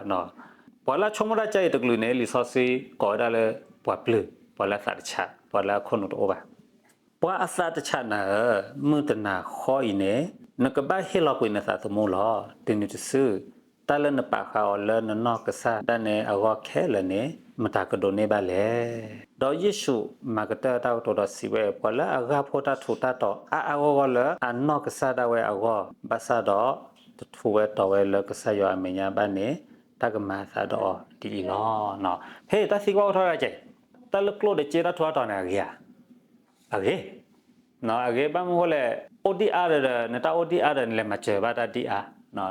ပှၤလၢအဆိကမိၣ်တၢ်ကါအံၤတကလုာ်န့ၣ် လံာ်စီဆှံကိးဝဲဒၣ်လၢပှၤပျုၢ်, ပှၤလၢအသးတစး, ပှၤလၢအခိၣ်နူာ်တအိၣ်ဘၣ်. ပှၤအသးတစးနၤဧၢ, မုၢ်တနၤဃီအံၤန့ၣ် နကဘၣ်ဟ့ၣ်လီၤကွံာ်နသးသမူလီၤ. တနံၤတစု တၢ်လၢနပာ်ဃာ်အီၤလၢနနီၢ်ကစၢ်ဒၣ်နဲအဂီၢ်ခဲလၢာ်န့ၣ် မတၤကဒိးန့ၢ်ဘၣ်လဲၣ်. ဒီးယ့ၣ်ၡူးမၤကတၢၢ်တၢ်ကတိၤဒီးစံးဝဲ, ပှၤလၢအဂၢ်ဖှိၣ်တၢ်ထူးတၢ်တီၤအါအါဂီၢ်ဂီၢ်လၢအနီၢ်ကစၢ်ဒၣ်ဝဲအဂီၢ်, ဘၣ်ဆၣ်ဒီးတထူးဝဲတီၤဝဲလၢကစၢ်ယွၤအမဲာ်ညါဘၣ်န့ၣ်, တၢ်ကမၤအသးဒီးအီၤဒ်အံၤလီၤ. ဖဲအံၤတၢ်သံကွၢ်အိၣ်ထီၣ်ဝဲဒၣ်ကဲ, တၢ်လၢကျိၣ်ဒီးစ့တၢ်ထူးတၢ်တီၤန့ၣ် အဂ့ၤဧါ, အဂ့ၤ အဂ့ၤ ဘၣ်မနုၤအဃိလဲၣ်, အိၣ်ဒံၣ်အါဒီး နတၢ်အိၣ်ဒံၣ်အါဒီး နလဲၤမၤစၢၤဘၣ်တၢ်ဒံၣ်အါ,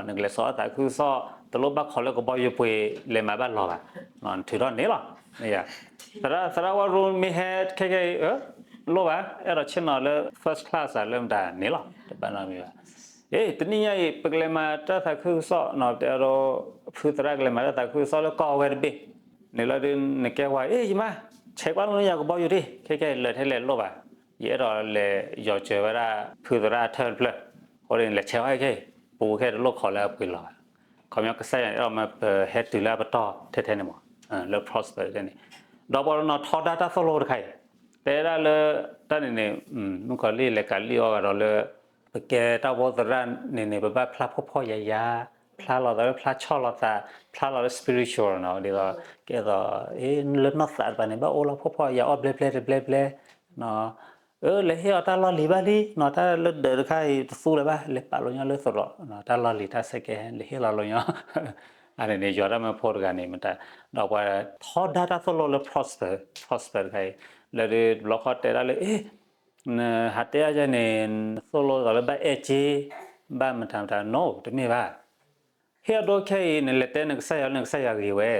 နကလဲၤစိာ်အသးခုကစီၣ်, တလိၣ်ဘၣ်ခိးလၢကဘီယူၤပှ့ၤ လဲၤမၤဘၣ်လီၤဘၣ်, နထုးထီၣ်န့ၣ်လီၤ. သရၣ်ဝါရူမ့ၢ်ဟဲခဲခဲအံၤ, လိၣ်ဘၣ်, အဲၣ်ဒိးဆ့ၣ်နီၤလၢ first class ဧါ လၢမတၤန့ၣ်လီၤ, တဘၣ်နီတမံၤဘၣ်. အ့ တနံၤညါအံၤ ပကလဲၤမၤတၢ်သးခုကစီၣ်, တဲအဒိ ဖုသရၣ်ကလဲၤမၤတၢ်သးခုကစီၣ်လၢကီၢ်ဝဲတဘ့ၣ်, န့ၣ်လီၤဒုး နကဲဝဲ, အ့ ယမါ, ဆဲးကွၢ်လၢယၤကဘီယူၤဒၣ်, ခဲခဲအံၤလၢာ်ထဲလဲၣ်လိၣ်ဘၣ်, ယအဲၣ်ဒိးလဲၤယီၤစၢၤဝဲဒၣ် ဖုသရၣ်အထၢၣ်တဖျၢၣ်, အဃိန့ၣ် လဲၤဆဲးဝဲခဲအံၤ, ပူၤခဲအံၤတလိၣ်ခိးလၢအပှ့ၤလီၤဘၣ်. ခီပညီကစၢ်ယွၤန့ၣ် အဲၣ်ဒိးမၢပဟဲတုၤလၢအပတီၢ်ထဲထဲန့ၣ်မး, လၢ prosper ထဲန့ၣ်, ဒီးပှၤတနီၤထီဒါတၢ်သိၣ်လိတခါအံၤ, တဲဒၣ်လၢ တၢ်န့ၣ်န့ၣ်, မုၣ်ကီၤလံၢ်လဲၤကးလံၣ်အီၤဂၤဒီးလၢ ပကဲတၢ်ဖိသရၣ်န့ၣ်န့ၣ် ပဘၣ်ဖျါဖှီၣ်ဖှီၣ်ယာ်ယာ်, ဖျါလီၤသးလၢဖျါဆီၣ်လီၤသး, ဖျါလီၤလၢ spiritual နီၤ, ဒ်သိး ကဲသိး လၢနီၢ်သးတပၤန့ၣ် ဘၣ်အိၣ်လီၤဖှီၣ်ဖှီၣ်ယာ်ယာ် အီၣ်ဘျဲဘျဲတဘျဲဘျဲ, အၢ လဲၤဟ့ၣ်အီၤတၢ်လီၢ်လံၤဘၣ်လံနီၤ, တၢ်လၢဒၢးတခါအံၤတသူလၢၤဘၣ်, လဲၤပာ်လိာ်ညီလၢသရိာ်, တၢ်လီၢ်လံၤတၢ် second hand လဲၤဟ့ၣ်လီၤလိာ်ညီ, အန့ၣ်န့ၣ် ယွၤတၢ်မၢဖိတဂၤန့ၣ်မတၤ, ဒီးပှၤထီဒါတၢ်သိၣ်လိလၢ prosper, prosper တခါအံၤ, လၢဒုးတဘျီဃီတဲဒၣ်လၢ အ့ နဟးတဲအါယဲန့ၣ် နသိၣ်လိသးလၢဘၣ်အဲၣ်က့, ဘၣ်မတၤမတၤ, no တမ့ၢ်ဘၣ်. ဟ့ၣ်အဒိခဲအံၤ နလဲၤတဲနကစၢ်ယွၤလၢနကစၢ်ယွၤဂ့ၤဝဲ,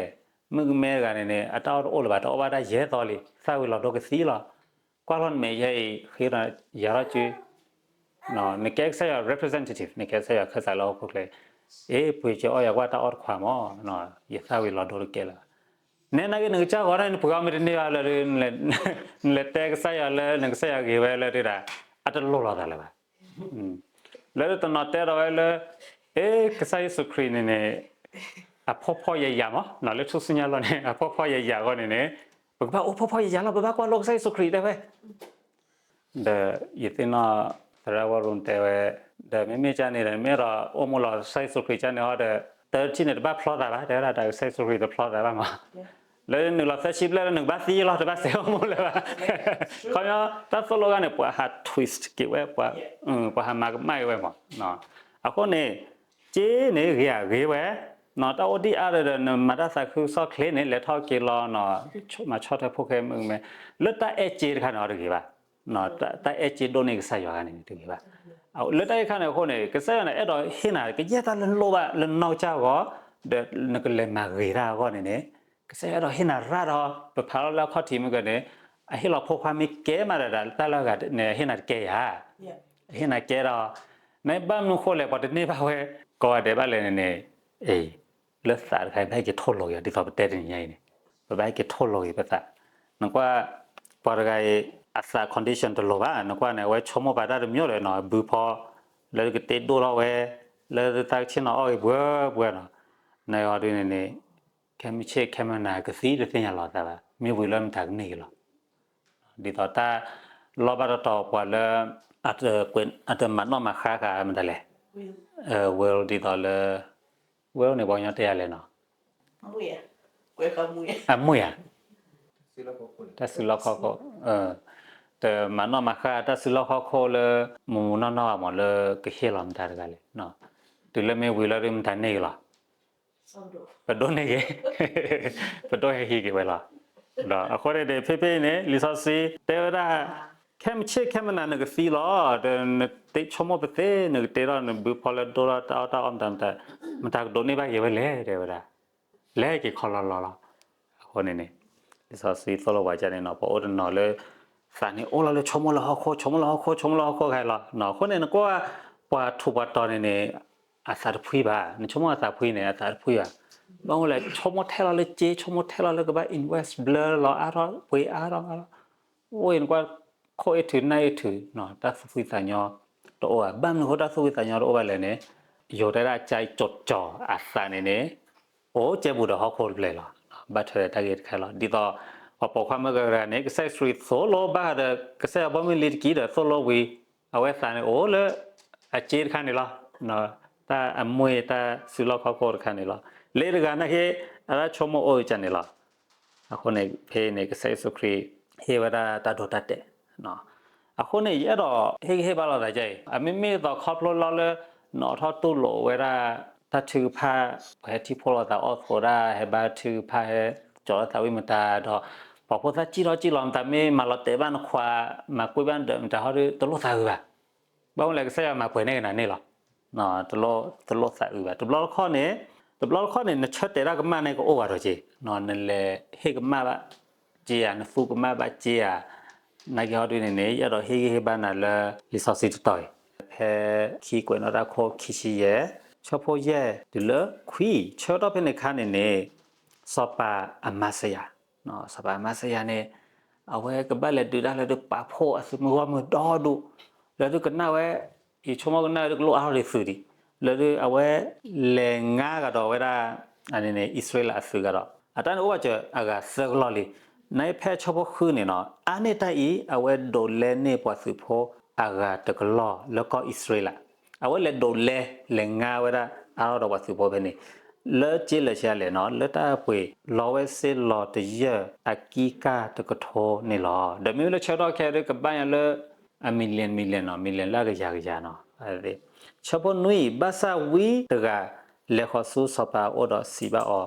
မုၣ်ကမဲတဂၤန့ၣ်န့ၣ် အတၢ်အီၣ်တအိၣ်လၢၤဘၣ်, တအီၣ်ဘၣ်တၢ်ယဲၢ်သီလံ, သၣ်ဝံၤလီၤဒိကသံလီၤ. ကွၢ်လီၤနမဲာ်ယဲအံၤ ဃ့ဒီးယၤထီၣ်စု နကဲကစၢ်ယွၤ representative, နကဲကစၢ်ယွၤခၢၣ်စးလၢဟီၣ်ခိၣ်ချၢ, အ့ ပှ့ၤက့ၤအီၣ်ယၤကွၢ်တၢ်အီၣ်တခွးမး, ယသၣ်ဝံၤလီၤဒိတကဲလၢၤဘၣ်. နဲနာ်က့ နကစၢ်ဂီၤန့ၣ် နပှ့ၤအီၣ်မ့ၢ်တန့ၢ်ဘၣ်လၢ နလဲၤတဲကစၢ်ယွၤလၢနကစၢ်ယွၤဂ့ၤဝဲလၢဒုးဒၣ်, အတလိၣ်လီၤသးလၢၤဘၣ်. လၢတနီၤတဲဒီးဝဲလၢ အ့ ကစၢ်ယ့ၣ်ၡူးခရံာ်န့ၣ်န့ၣ် အဖှီၣ်ဖှီၣ်ယာ်ယာ်မး, လၢထူၣ်စုညါလီၤန့ၣ် အဖှီၣ်ဖှီၣ်ယာ်ယာ်အဂီၢ်န့ၣ်န့ၣ် ပကဘၣ်အိၣ်ဖှီၣ်ဖှီၣ်ယာ်ယာ်လီၤ, ပဘၣ်ကွၢ်လိကစၢ်ယ့ၣ်ၡူးခရံာ်တဲဝဲ ဒီးယသ့ၣ်နီၣ် သရၣ်ဝီရိတဲဝဲ, ဒီးမ့မ့ၢ်ကၢ်န့ၣ်ဒီး မ့ၢ်အဲၣ်ဒိးအိၣ်မူလီၤကစၢ်ယ့ၣ်ၡူးခရံာ်ကၢ်န့ၣ်အီၤဒီး တထံၣ်န့ၣ်တဘၣ်ဖျီသးဘၣ်, တဲဝဲဒၣ်တၢ်ကစၢ်ယ့ၣ်ၡူးခရံာ်တဖျီသးဘၣ်မး, လၢနုာ်လီၤသၢဆံဘျဲၣ်လၢနကဘၣ်သံလီၤ, တဘၣ်စဲးအိၣ်မူလၢၤဘၣ်. ခီပညီ တၢ်သိၣ်လိဂၤန့ၣ် ပှၤဟး twist က့ၤဝဲ, ပှၤဟးမၤကမၣ်က့ၤဝဲမး. အဃိန့ၣ် က့န့ၣ်ဂ့ၤဧါ, ဂ့ၤဝဲ, တၢ်အိၣ်ဒံၣ်အါဒီး နမၤတၢ်သးခုကစီၣ်ချ့န့ၣ် လဲၤထီၣ်က့ၤလီၤ, မၤဆီၣ်ထွဲဖိၣ်ဃဲမုၣ်ကမဲ, လၢတၢ်အဲၣ်က့တခါန့ၣ် အီၤတဂ့ၤဘၣ်. တၢ်အဲၣ်က့ဒိၣ်န့ၢ်ကစၢ်ယွၤဂၤန့ၣ်န့ၣ်တဂ့ၤဘၣ်. လၢတၢ်အံၤခါန့ၣ်အဃိန့ၣ် ကစၢ်ယွၤန့ၣ် အဲၣ်ဒိးဟ့ၣ်နၤ ကယဲၢ်တၢ်လၢနလိၣ်ဘၣ်လၢနီၢ်ကစၢ်အဂီၢ်, ဒီးနကလဲၤမၤဂ့ၤတၢ်အဂီၢ်န့ၣ်န့ၣ် ကစၢ်ယွၤအဲၣ်ဒိးဟ့ၣ်နၤရၣ်ဒီး ပဖးလီၤလၢအခီၣ်ထံးမုၢ်ကန့ၣ်, အဟ့ၣ်လီၤဖိခွါမ့ၢ်ကဲမးဒီး တၢ်လၢအဂၤန့ၣ် အဟ့ၣ်နၤတကဲဧါ, အဟ့ၣ်နၤကဲဒီး, နဘၣ်မနုၤဃိလဲၣ် ပှၤတန့ၢ်ဘၣ်ဝဲ ကိးဂၤဒဲးဘၣ်လဲၣ်န့ၣ်န့ၣ်, အ့ လၢသးတခါအံၤ ဘၣ်ဟဲက့ၤထိၣ်လိာ်က့ၤအီၤ ဒ်သိးပတဲတနံၤညါအံၤန့ၣ်, ပဘၣ်ဟဲက့ၤထိၣ်လိာ်က့ၤပသး. နကွၢ် ပှၤတဂၤအံၤ အသး condition တလိၤဘၣ်, နကွၢ်န့ၣ် အဝဲဆိကမိၣ်ပာ်တၢ်တမျိုးဒီးနီၤ, ဘုဖီ လၢကတ့ဒိၣ်ထီၣ်ဝဲ, လၢသးကဆ့ၣ်နီၤအီၣ်ဂ့ၤပှဲၤပှဲၤနီၤ, နအီၤဒ်န့ၣ်န့ၣ် ခဲမုၢ်ဆ့ၣ်ခဲမုၢ်နၤကသံတသ့ၣ်ညါလီၤသးဘၣ်, မ့ၢ်ဝံၤလၢမတၤကန့ၢ်က့ၤလီၤ. ဒ်သိးတၢ်လီၢ်ဘၣ်တတီၤပှၤလၢ အတမၤနီၣ်မၤဃါဃာ်မတၤလဲၣ်, will ဒ်သိးလၢ will န့ၣ် ပှၤကညီတဲယၤလဲၣ်နီၤ, အမူၢ်ယၤ, တၢ်စုလီၢ်ခီၣ်ခိၣ်, တမၤနီၣ်မၤဃါတၢ်စုလီၢ်ခီၣ်ခိၣ်လၢ မူးမူးနီၢ်နီၢ်ဘၣ်မး လၢကဟ့ၣ်လီၤမတၤတဂၤလဲၣ်, တုၤလၢမ့ၢ်ဝံၤလၢဒ်မတၤန့ၢ်က့ၤလီၤ ပဒိးန့ၢ်က့ၤ, ပဒိးဟဲဟံးက့ၤဝဲလီၤ. ဒီးအဃိန့ၣ်ဒီး ဖဲဖဲအံၤန့ၣ် လံာ်စီဆှံတဲဝဲဒၣ်, ခဲမုၢ်ဆ့ၣ်ခဲမုၢ်နၤနကသံလီၤ, ဒီးနတ့ဆိကမိၣ်ပသ့, နကတ့ထီၣ်နဘုဖီလၢဒိၣ်ထီၣ်တၢ်အီၣ်တၢ်အီမတၤမတၤ, မတၤကဒိးန့ၢ်ဘၣ်က့ၤဝဲလဲၣ် တဲဝဲဒၣ်, လဲၤက့ၤခီလီၤလီၤလီၤ. အဃိန့ၣ်န့ၣ် လံာ်စီဆှံသိၣ်လိဝဲဒၣ်န့ၣ်နီၤ, ပှၤအိၣ်တနီၤလၢ သးန့ၣ်အိၣ်လီၤလၢဆိကမိၣ်လၢဟီၣ်ခိၣ်, ဆိကမိၣ်လၢဟီၣ်ခိၣ်, ဆိကမိၣ်လၢဟီၣ်ခိၣ်ခဲလီၤ. အဃိန့ၣ် နကွၢ် ပှၤထူးပှၤတီၤန့ၣ်န့ၣ် အသးတဖှံဘၣ်, နဆိကမိၣ်အသးဖှံန့ၣ် အသးတဖှံဘၣ်. ဘၣ်မနုၤလဲၣ် ဆိကမိၣ်ထဲလီၤလၢစ့ ဆိကမိၣ်ထဲလီၤလၢကဘၣ် invest ဘျၢလီၤအါထီၣ်ပှ့ၤအါထီၣ်အါထီၣ်, အိၣ်အံၤနကွၢ် ခိၣ်အ့ၣ်ထုးနၢ်အ့ၣ်ထုး, တၢ်သူၣ်ဖှံသးညီတအိၣ်ဘၣ်. ဘၣ်မနုၤအဃိတၢ်သူၣ်ဖှံသးညီတအိၣ်ဘၣ်လဲၣ်န့ၣ်, ယိၤတဲဒၣ်အကၢ်ကၠီၤကၠီၤအသးန့ၣ်န့ၣ် အိၣ်ကဲဘူးဒီးဟီၣ်ခိၣ်တဖျၢၣ်လီၤ. ဘၣ်ထွဲဒီးတၢ်ဂ့ၢ်တခါလီၤ. ဒ်သိး ပှၤပိာ်ခွါမၢကရၤန့ၣ် ကစၢ်ယ့ၣ်ၡူးခရံာ်သိၣ်လိဘၣ်ဃးဒီး ကစၢ်ယွၤဘီမုၢ်လံတက့ၢ်ဒီးသိၣ်လိဝံၤ, အဝဲသးန့ၣ်အိၣ်လၢ အစ့တခါန့ၣ်လီၤ. တၢ်အမွ့ၢ်တၢ်စုလီၢ်ခီၣ်ခိၣ်တခါန့ၣ်လီၤ. လၢတဂၤနာ်က့ အတၢ်ဆိကမိၣ်အိၣ်ကန့ၣ်လီၤ. အဃိန့ၣ် ဖဲအံၤန့ၣ် ကစၢ်ယ့ၣ်ၡူးခရံာ် ဟ့ၣ်ဝဲဒၣ်တၢ်ဒိတၢ်တဲာ် အဃိန့ၣ် ယအဲၣ်ဒိးဟ့ၣ်ဂံၢ်ဟ့ၣ်ဘါလိာ်သးဒ်အံၤ, အမ့မ့ၢ်သိးခီဖျိလီၤလၢ နအိးထီၣ်တူၢ်လိာ်ဝဲဒၣ် တၢ်ထုကဖၣ် ပှၤဟဲထံၣ်ဖှိၣ်လိာ်သးအီၣ်သကိးဒၣ် ဟဲဘါထုကဖၣ် ဟဲကၠီၤလီၤသးဝံၣ်မတၤဒီး ပှၤဖိသၣ်စံၣ်ထီၣ်စံၣ်လီၤမတၤ မ့ၢ်မၤလီၤတဲာ်ဘၣ်နခွါ မၤကွံာ်ဘၣ်နဒၢးမတၤဟီဒီး တလိၣ်သးဝံၣ်ဘၣ်. ဘၣ်မနုၤလဲၣ် ကစၢ်ယွၤမၤပှဲၤန့ၢ်ကနၤန့ၣ်လီၤ. တလိၣ်သးဝံၣ်ဘၣ်. တဘျီတခီၣ်န့ၣ်, တဘျီတခီၣ်န့ၣ် နဆၢတဲာ်တၢ်ကမၣ်န့ၣ်ကအိၣ်ဂၤဒီးက့ၤ, နလဲၤဟ့ၣ်ကမၣ်ဘၣ်စ့ဧါ, နသူကမၣ်ဘၣ်စ့ဧါ, နာ်က့ဟီဒုန့ၣ်န့ၣ် ယအဲၣ်ဒိးဟ့ၣ်ဂံၢ်ဟ့ၣ်ဘါနၤလၢ လံာ်စီဆှံတတီၤအံၤ, ဖဲခံကွဲးနီၣ်တၢ်ခိၣ်ခံဆံယဲၢ်, ဆၢဖိယဲၢ်တုၤလၢခွံ, ဆၢကတီၢ်ဖဲန့ၣ်အခါန့ၣ်န့ၣ် စီၤပၤအမၤစယၤ စီၤပၤအမၤစယၤန့ၣ် အဝဲကဘၣ်လဲၤဒုးတၢ်လၢဒုးပာ်ဖှိၣ်အသုးမုၢ်ဂီၢ်မုၢ်ဒီဒူၣ်, လၢဒုးကနၣ်ဝဲ, ယဆိကမိၣ်ကနၣ်ဝဲဒုးကလိၣ်အါထီၣ်ဒံးသုးဒံး, လၢဒုးအဝဲလဲၤငါကဒီးဝဲဒၣ် အန့ၣ်န့ၣ် အံၣ်စရ့လးအသုးကဒီး အတၢ်န့ၣ်အိၣ်ဘၣ်စၢၤအဂၤသၢကလီၢ်လံ. နာ်က့ဖဲဆၢဖိဃုန့ၣ်နီၤ အါန့ၢ်တၢ်အံၤ အဝဲဒိးလဲန့ၢ်ပှၤသုးဖိအဂၤတကလီၢ်လၢကီၢ်အံၣ်စရ့လး, အဝဲလဲၤဒိးလဲ လဲၤငါဝဲဒၣ်အါထီၣ်ဒီးပှၤသုးဖိဖဲန့ၣ် လၢစ့လၢာ်ဆံးအါလဲၣ်နီၤ လၢတၢ်ပှ့ၤလီၤဝဲစ့လီၤတယၢၢ် အကံကၢ်တကထိန့ၣ်လီၤ. ဒီးမ့မ့ၢ်လၢဆၢကတီၢ်ခဲအံၤဒုးကဘၣ်ညါလၢ အ million million နီၤ million လၢအကယၤကယၤနီၤ. ဆၢဖိနွံ, ဘၣ်ဆၣ်ဝံတဂၤ လဲၤဃီၤဆူစီၤပၤအအိၣ်ဒီးစံးဘၣ်အီၤ,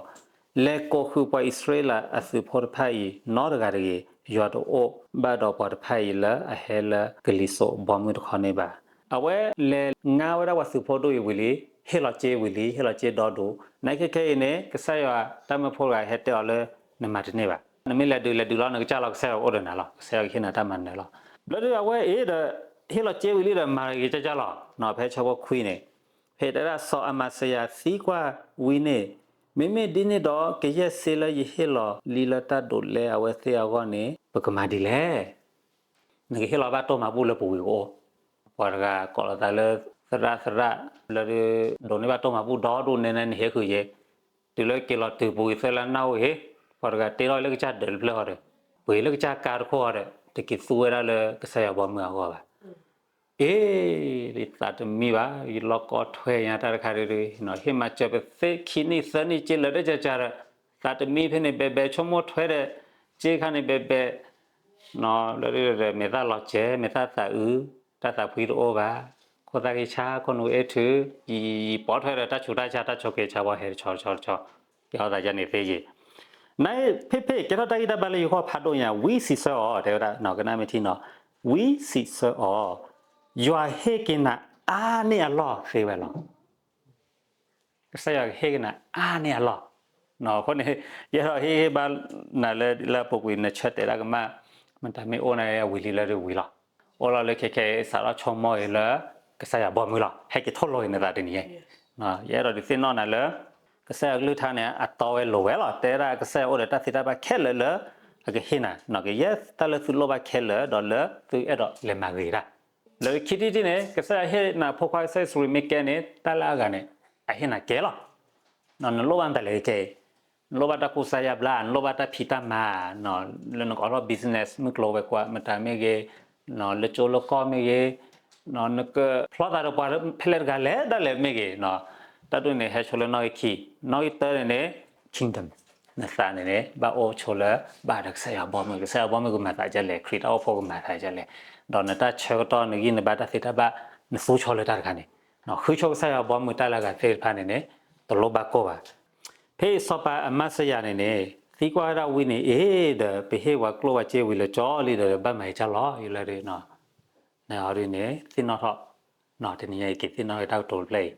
လဲၤကိးဃုာ်ပှၤအံၣ်စရ့လးအသုးဖိတဖၣ်အံၤ နီတဂၤတဂ့ၤ, ယွၤတအိၣ်ဘၣ်ဒီးပှၤတဖၣ်အံၤလၢအဟဲလၢကလံၤစိးဘီမုၢ်တခီန့ၣ်ဘၣ်. အဝဲလဲၤငါဝဲဒၣ်ပှၤသုးဖိဒိၣ်အံၤဝံၤလံ, ဟ့ၣ်လီၤစ့ဝံၤလံ, ဟ့ၣ်လီၤစ့ဒီဒူၣ်, နာ်က့ခဲခဲအံၤန့ၣ် ကစၢ်ယွၤတၢ်မၢဖိတဂၤဟဲတဲအီၤလၢ နမၤတန့ၢ်ဘၣ်. နမ့ၢ်လဲၤဒုးလဲၤဒုးလီၤ နကစၢ်လီၤ ကစၢ်ယွၤအိၣ်ဒီးနၤလီၤ, ကစၢ်ယွၤကဟ့ၣ်နၤတၢ်မၤနၢၤလီၤ. ဘျီဒုးအဝဲအံၤဒီး ဟ့ၣ်လီၤစ့ဝံၤလံဒီးမၤဂ့ၤကၢ်ကၢ်လီၤ. ဖဲဆၢဖိခွံန့ၣ် ဖဲတဲဒၣ်စီၤအမၤစယၤသံကွၢ်ဝံန့ၣ်, မ့မ့ၢ်ဒ်န့ၣ်ဒီး ကယဲၢ်စ့လၢယဟ့ၣ်လီၤလံလၢတၢ်ဒိးလဲအဝဲသ့ၣ်အဂီၢ်န့ၣ် ပကမၤဒ်လဲၣ်. နကဟ့ၣ်လီၤဘၣ်တိၢ်မၤဘူၣ်လၢပဝံၤကအိၣ်, ပှၤတဂၤကိးလီၤသးလၢသရၣ်သရၣ်, လၢဒုးဒိးန့ၢ်ဘၣ်တိၢ်မၤဘူၣ်ဒီဒူၣ်နဲနဲနဟ့ၣ်ဃုာ်ယဲ, တုၤလၢက့ၤလီၤတုၤပဝံၤသၢလၢနၢ်ဟူအံၤ, ပှၤတဂၤတ့ထီၣ်လၢကစၢ်ဒၢးတဖျၢၣ်ဃီဒီး, ပှ့ၤလၢကစၢ်ကါတခိၣ်ဃီဒီး တက့ၤသူဝဲဒၣ်လၢကစၢ်ယွၤဘီမုၢ်အဂီၢ်ဘၣ်. အ့, ယသးတမံဘၣ်, ယလီၢ်ကီထွဲညါတၢ်တခါဒုဒု, ဟ့ၣ်မၤစၢၤပသ့ခံနံၣ်သၢနံၣ်က့လၢာ်တကၢ်ကၢ်ဒီး, သးတမံဖဲန့ၣ်ဘဲဘဲ ဆိကမိၣ်ထွဲဒီး စ့ခါန့ၣ်ဘဲဘဲ, လၢဒုဒီး မဲာ်သၣ်လီၤစဲၤ မဲာ်သၣ်သးအုး, တၢ်သးဖှံတအိၣ်ဘၣ်, ခိၣ်သၣ်ဃံဆါ ခိၣ်နူာ်အ့ၣ်ထုး, ယပိာ်ထွဲဒီးတၢ်ဆူးတၢ်ဆါ တၢ်ဆိးက့ၤဆါဘီဟဲတဆီတဆီတဆီ, ကဲထီၣ်သးယါန့ၣ်သ့ယ့ၣ် နဖ့ၣ်ဖ့ၣ် ကဲထီၣ်တၢ်ဂံၢ်တၢ်ဘါလၢယဂီၢ်ဖးဒိၣ်ညါ, ဝံစံးဆၢအီၤ, တဲဝဲဒၣ် ကနၣ်မ့ၢ်ထံနီၤ, ဝံစံးဆၢအီၤ, ယွၤဟ့ၣ်က့ၤနၤအါန့ၢ်အလီၢ်သ့ဝဲလီၤ. ကစၢ်ယွၤကဟ့ၣ်က့ၤနၤအါန့ၢ်အလီၢ်. အဃိန့ၣ် ယအဲၣ်ဒိးဟ့ၣ်ဂံၢ်ဟ့ၣ်ဘါနၤလၢ လၢအပူၤကွံာ် နဆၢတဲာ်တၢ်ကမၣ် မတၤမ့ၢ်အိၣ်န့ၣ် အဝံၤလံလၢဒုးဝံၤလီၤ. အိၣ်လီၤလၢခဲခဲအံၤ စးထီၣ်ဆိကမိၣ်အံၤလၢ ကစၢ်ယွၤဘီမုၢ်လီၤ. ဟဲက့ၤထိၣ်လီၤအံၤနသးတနံၤအံၤ, ယအဲၣ်ဒိးဒုးသ့ၣ်နီၣ်နၤလၢ ကစၢ်ယွၤကလုၢ်ကထါန့ၣ် အတီဝဲလိၤဝဲလီၤ. တဲဒၣ်ကစၢ်ယွၤအိၣ်ဒီးတၢ်သ့တၢ်ဘၣ်ခဲလၢာ်လၢ အကဟ့ၣ်နၤ, ကယဲၢ်တၢ်လၢသုလိၣ်ဘၣ်ခဲလၢာ် ဒီးလၢသုအဲၣ်ဒိးလဲၤမၤဂ့ၤတၢ် လၢခံထံၣ်တထံၣ်န့ၣ် ကစၢ်ယွၤဟ့ၣ်နၤဖိခွါကစၢ်ယ့ၣ်ၡူးခရံာ်မ့ၢ်ကဲန့ၣ် တၢ်လၢအဂၤန့ၣ် အဟ့ၣ်နၤကဲလီၤ. နလိၣ်ဘၣ်မတၤလဲၣ်ကဲ, နလိၣ်ဘၣ်တၢ်ကူစါယါဘျါ, နလိၣ်ဘၣ်တၢ်ဖံးတၢ်မၤ, လၢနကအိးထီၣ် business မုၢ်ကျိၤဝဲၤကွာ်မတၤမ့ၢ်ဂ့ၤ, လၢကၠိလၢကီၢ်မ့ၢ်ဂ့ၤ, နကဖျီသးဒီးပှၤဖဲလဲၣ်တဂၤလဲၣ်ဒၣ်လဲာ်မ့ၢ်ဂ့ၤ, တၢ်ဒ်န့ၣ် ဟဲဆိလၢနီၣ်ဂံၢ်ခံ, နီၣ်ဂံၢ်တၢန့ၣ်န့ၣ် kingdom နသးန့ၣ်န့ၣ် ဘၣ်အိၣ်ဆိလၢ ဘၣ်ဒီးကစၢ်ယွၤဘီမုၢ်, ကစၢ်ယွၤဘီမုၢ်ကမၤသးဒ်လဲၣ်, ခရံာ်တၢ်အိၣ်ဖှိၣ်ကမၤသးဒ်လဲၣ်, ဒီးနတၢ်ဆၢကတီၢ် နဂံၢ်နဘါတၢ်သ့တၢ်ဘၣ် နသူဆိလၢတၢ်တခါန့ၣ်, ဃုဆိကစၢ်ယွၤဘီမုၢ်တၢ်လၢအဂၤသ့ၣ်တဖၣ်န့ၣ်န့ၣ် တလိၣ်ဘၣ်ကိၢ်ဘၣ်. ဖဲအံၤစီၤပၤအမၤစယၤန့ၣ်န့ၣ် သံကွၢ်ဝဲဒၣ်ဝံန့ၣ် အ့ဒီး ပဟ့ၣ်ပှၤကျိၣ်ပှၤစ့ဝံၤလၢကၠီလံဒီး ဘၣ်မၤအံၤကၢ်လီၤ ယလၢဒ်န့ၣ် အီၤဒ်န့ၣ် သ့ၣ်နီၣ်ထီၣ် တနံၤညါအံၤက့ၤသ့ၣ်နီၣ်ဝဲတၢ်ကတိၤတဖျၢၣ်အံၤ,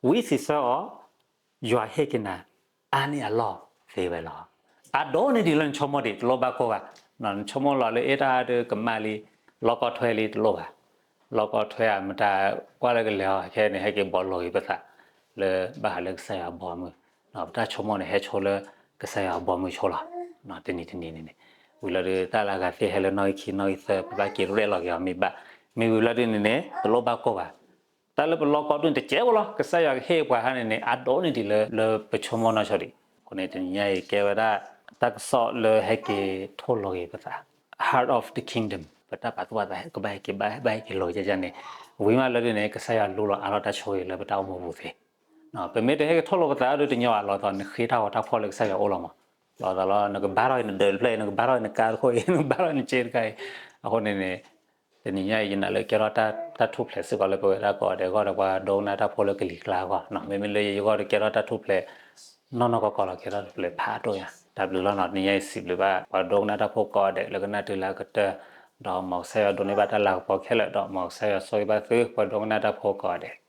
ဝံစံးဆၢအီၤ, ယွၤဟ့ၣ်က့ၤနၤ အါန့ၢ်အလီၢ်သ့ဝဲလီၤ. အဒိၣ်န့ၢ်ဒံးလၢနဆိကမိၣ်ဒံး တလိၣ်ဘၣ်ကိၢ်ဘၣ်, နဆိကမိၣ်လီၤလၢအ့တၢ်ဒုးကမၣ်လံ, လီၢ်ကီထွဲလံတလိၣ်ဘၣ်, လီၢ်ကီထွဲဧါ မတၤကွၢ်လၢကလဲၤအီၤခဲန့ၣ် ဟဲက့ၤဘီလိာ်ဂ့ၤပသး လၢဘၣ်ဃးလၢကစၢ်ယွၤဘီမုၢ် ပတၢ်ဆိကမိၣ်န့ၣ် ဟဲဆိလၢကစၢ်ယွၤအဘီမုၢ်ဆိလီၤ. တနံၤတနံၤန့ၣ်န့ၣ် ဝံၤလီၤဒုး တၢ်လၢအဂၤသ့ၣ်ဟဲလၢနီၣ်ဂံၢ်ခံနီၣ်ဂံၢ်သၢ ပဘၣ်က့ၤရဲၣ်လီၤက့ၤအီၤမ့ၢ်ဘၣ်, မ့ၢ်ဝံၤလီၤဒုးန့ၣ်န့ၣ် တလိၣ်ဘၣ်ကိၢ်ဘၣ်. တၢ်လၢပလီၢ်ကီၢ်ဒုးန့ၣ် တကဲးဖိလီၤ. ကစၢ်ယွၤကဟ့ၣ်ပှၤဟါန့ၣ်န့ၣ် အါဒိၣ်န့ၢ်ဒံးလၢ လၢပဆိကမိၣ်နီၢ်ဆိဒံး. အဃိန့ၣ် တနံၤညါအံၤကဲဝဲဒၣ် တၢ်ကစီၣ်လၢဟဲက့ၤထိၣ်လီၤက့ၤပသး Heart of the Kingdom ပတၢ်ပာ်သူၣ်ပာ်သး ကဘၣ်ဟဲက့ၤဘၣ် ဘၣ်ဟဲက့ၤလီၤကကန့ၣ်, ဝံၤမးလၢဒုးန့ၣ် ကစၢ်ယွၤလူလီၤအါထီၣ်တၢ်ဆိၣ်ဂ့ၤလၢပတၢ်အိၣ်မူပူၤသ့. ပမ့ၢ်တဟဲက့ၤထိၣ်လီၤပသးအဒုးတညီဘၣ် လီၤသီး နဃ့တၢ်ဂီၤတၢ်ဖှီၣ်လၢကစၢ်ယွၤအိၣ်လီၤမး. လီၤသီးလီၤ နကဘါထီၣ်အံၤနဒၢးတဖျၢၣ်အံၤ နကဘါထီၣ်အံၤနကါတခိၣ်အံၤ နကဘါထီၣ်အံၤနစ့တခါအံၤ. အဃိန့ၣ်န့ၣ် တနံၤညါအံၤ ယနာ်လၢကဲထီၣ်တၢ် တၢ်ထူၣ်ဖျဲးစ့ၢ်ကီးလၢပဝဲဒၣ်ကိးဂၤဒဲးအဂီၢ်ဒီး ပှၤဒိကနၣ်တၢ်ဖိလၢကလံၤကျါအဂီၢ်, မ့မ့ၢ်လၢယဂီၢ်ဒီးကဲထီၣ်တၢ်ထူၣ်ဖျဲး နီၢ်နီၢ်ကီၢ်ကီၢ်လီၤ ကဲထီၣ်တၢ်ထူၣ်ဖျဲးဖးဒိၣ်ညါ. တၢ်ဘျုးလီၤနီၤ တနံၤညါအံၤစံးဘျုးဘၣ် ပှၤဒိကနၣ်တၢ်ဖိကိးဂၤဒဲးလၢကနၣ်တုၤလၢအကတၢၢ်, ဒီးမ်ကစၢ်ယွၤဒိးန့ၢ်ဘၣ်တၢ်လၤကပီၤခဲလၢာ် ဒီးမ်ကစၢ်ယွၤဆိၣ်ဂ့ၤဘၣ်သု ပှၤဒိကနၣ်တၢ်ဖိကိးဂၤဒဲး.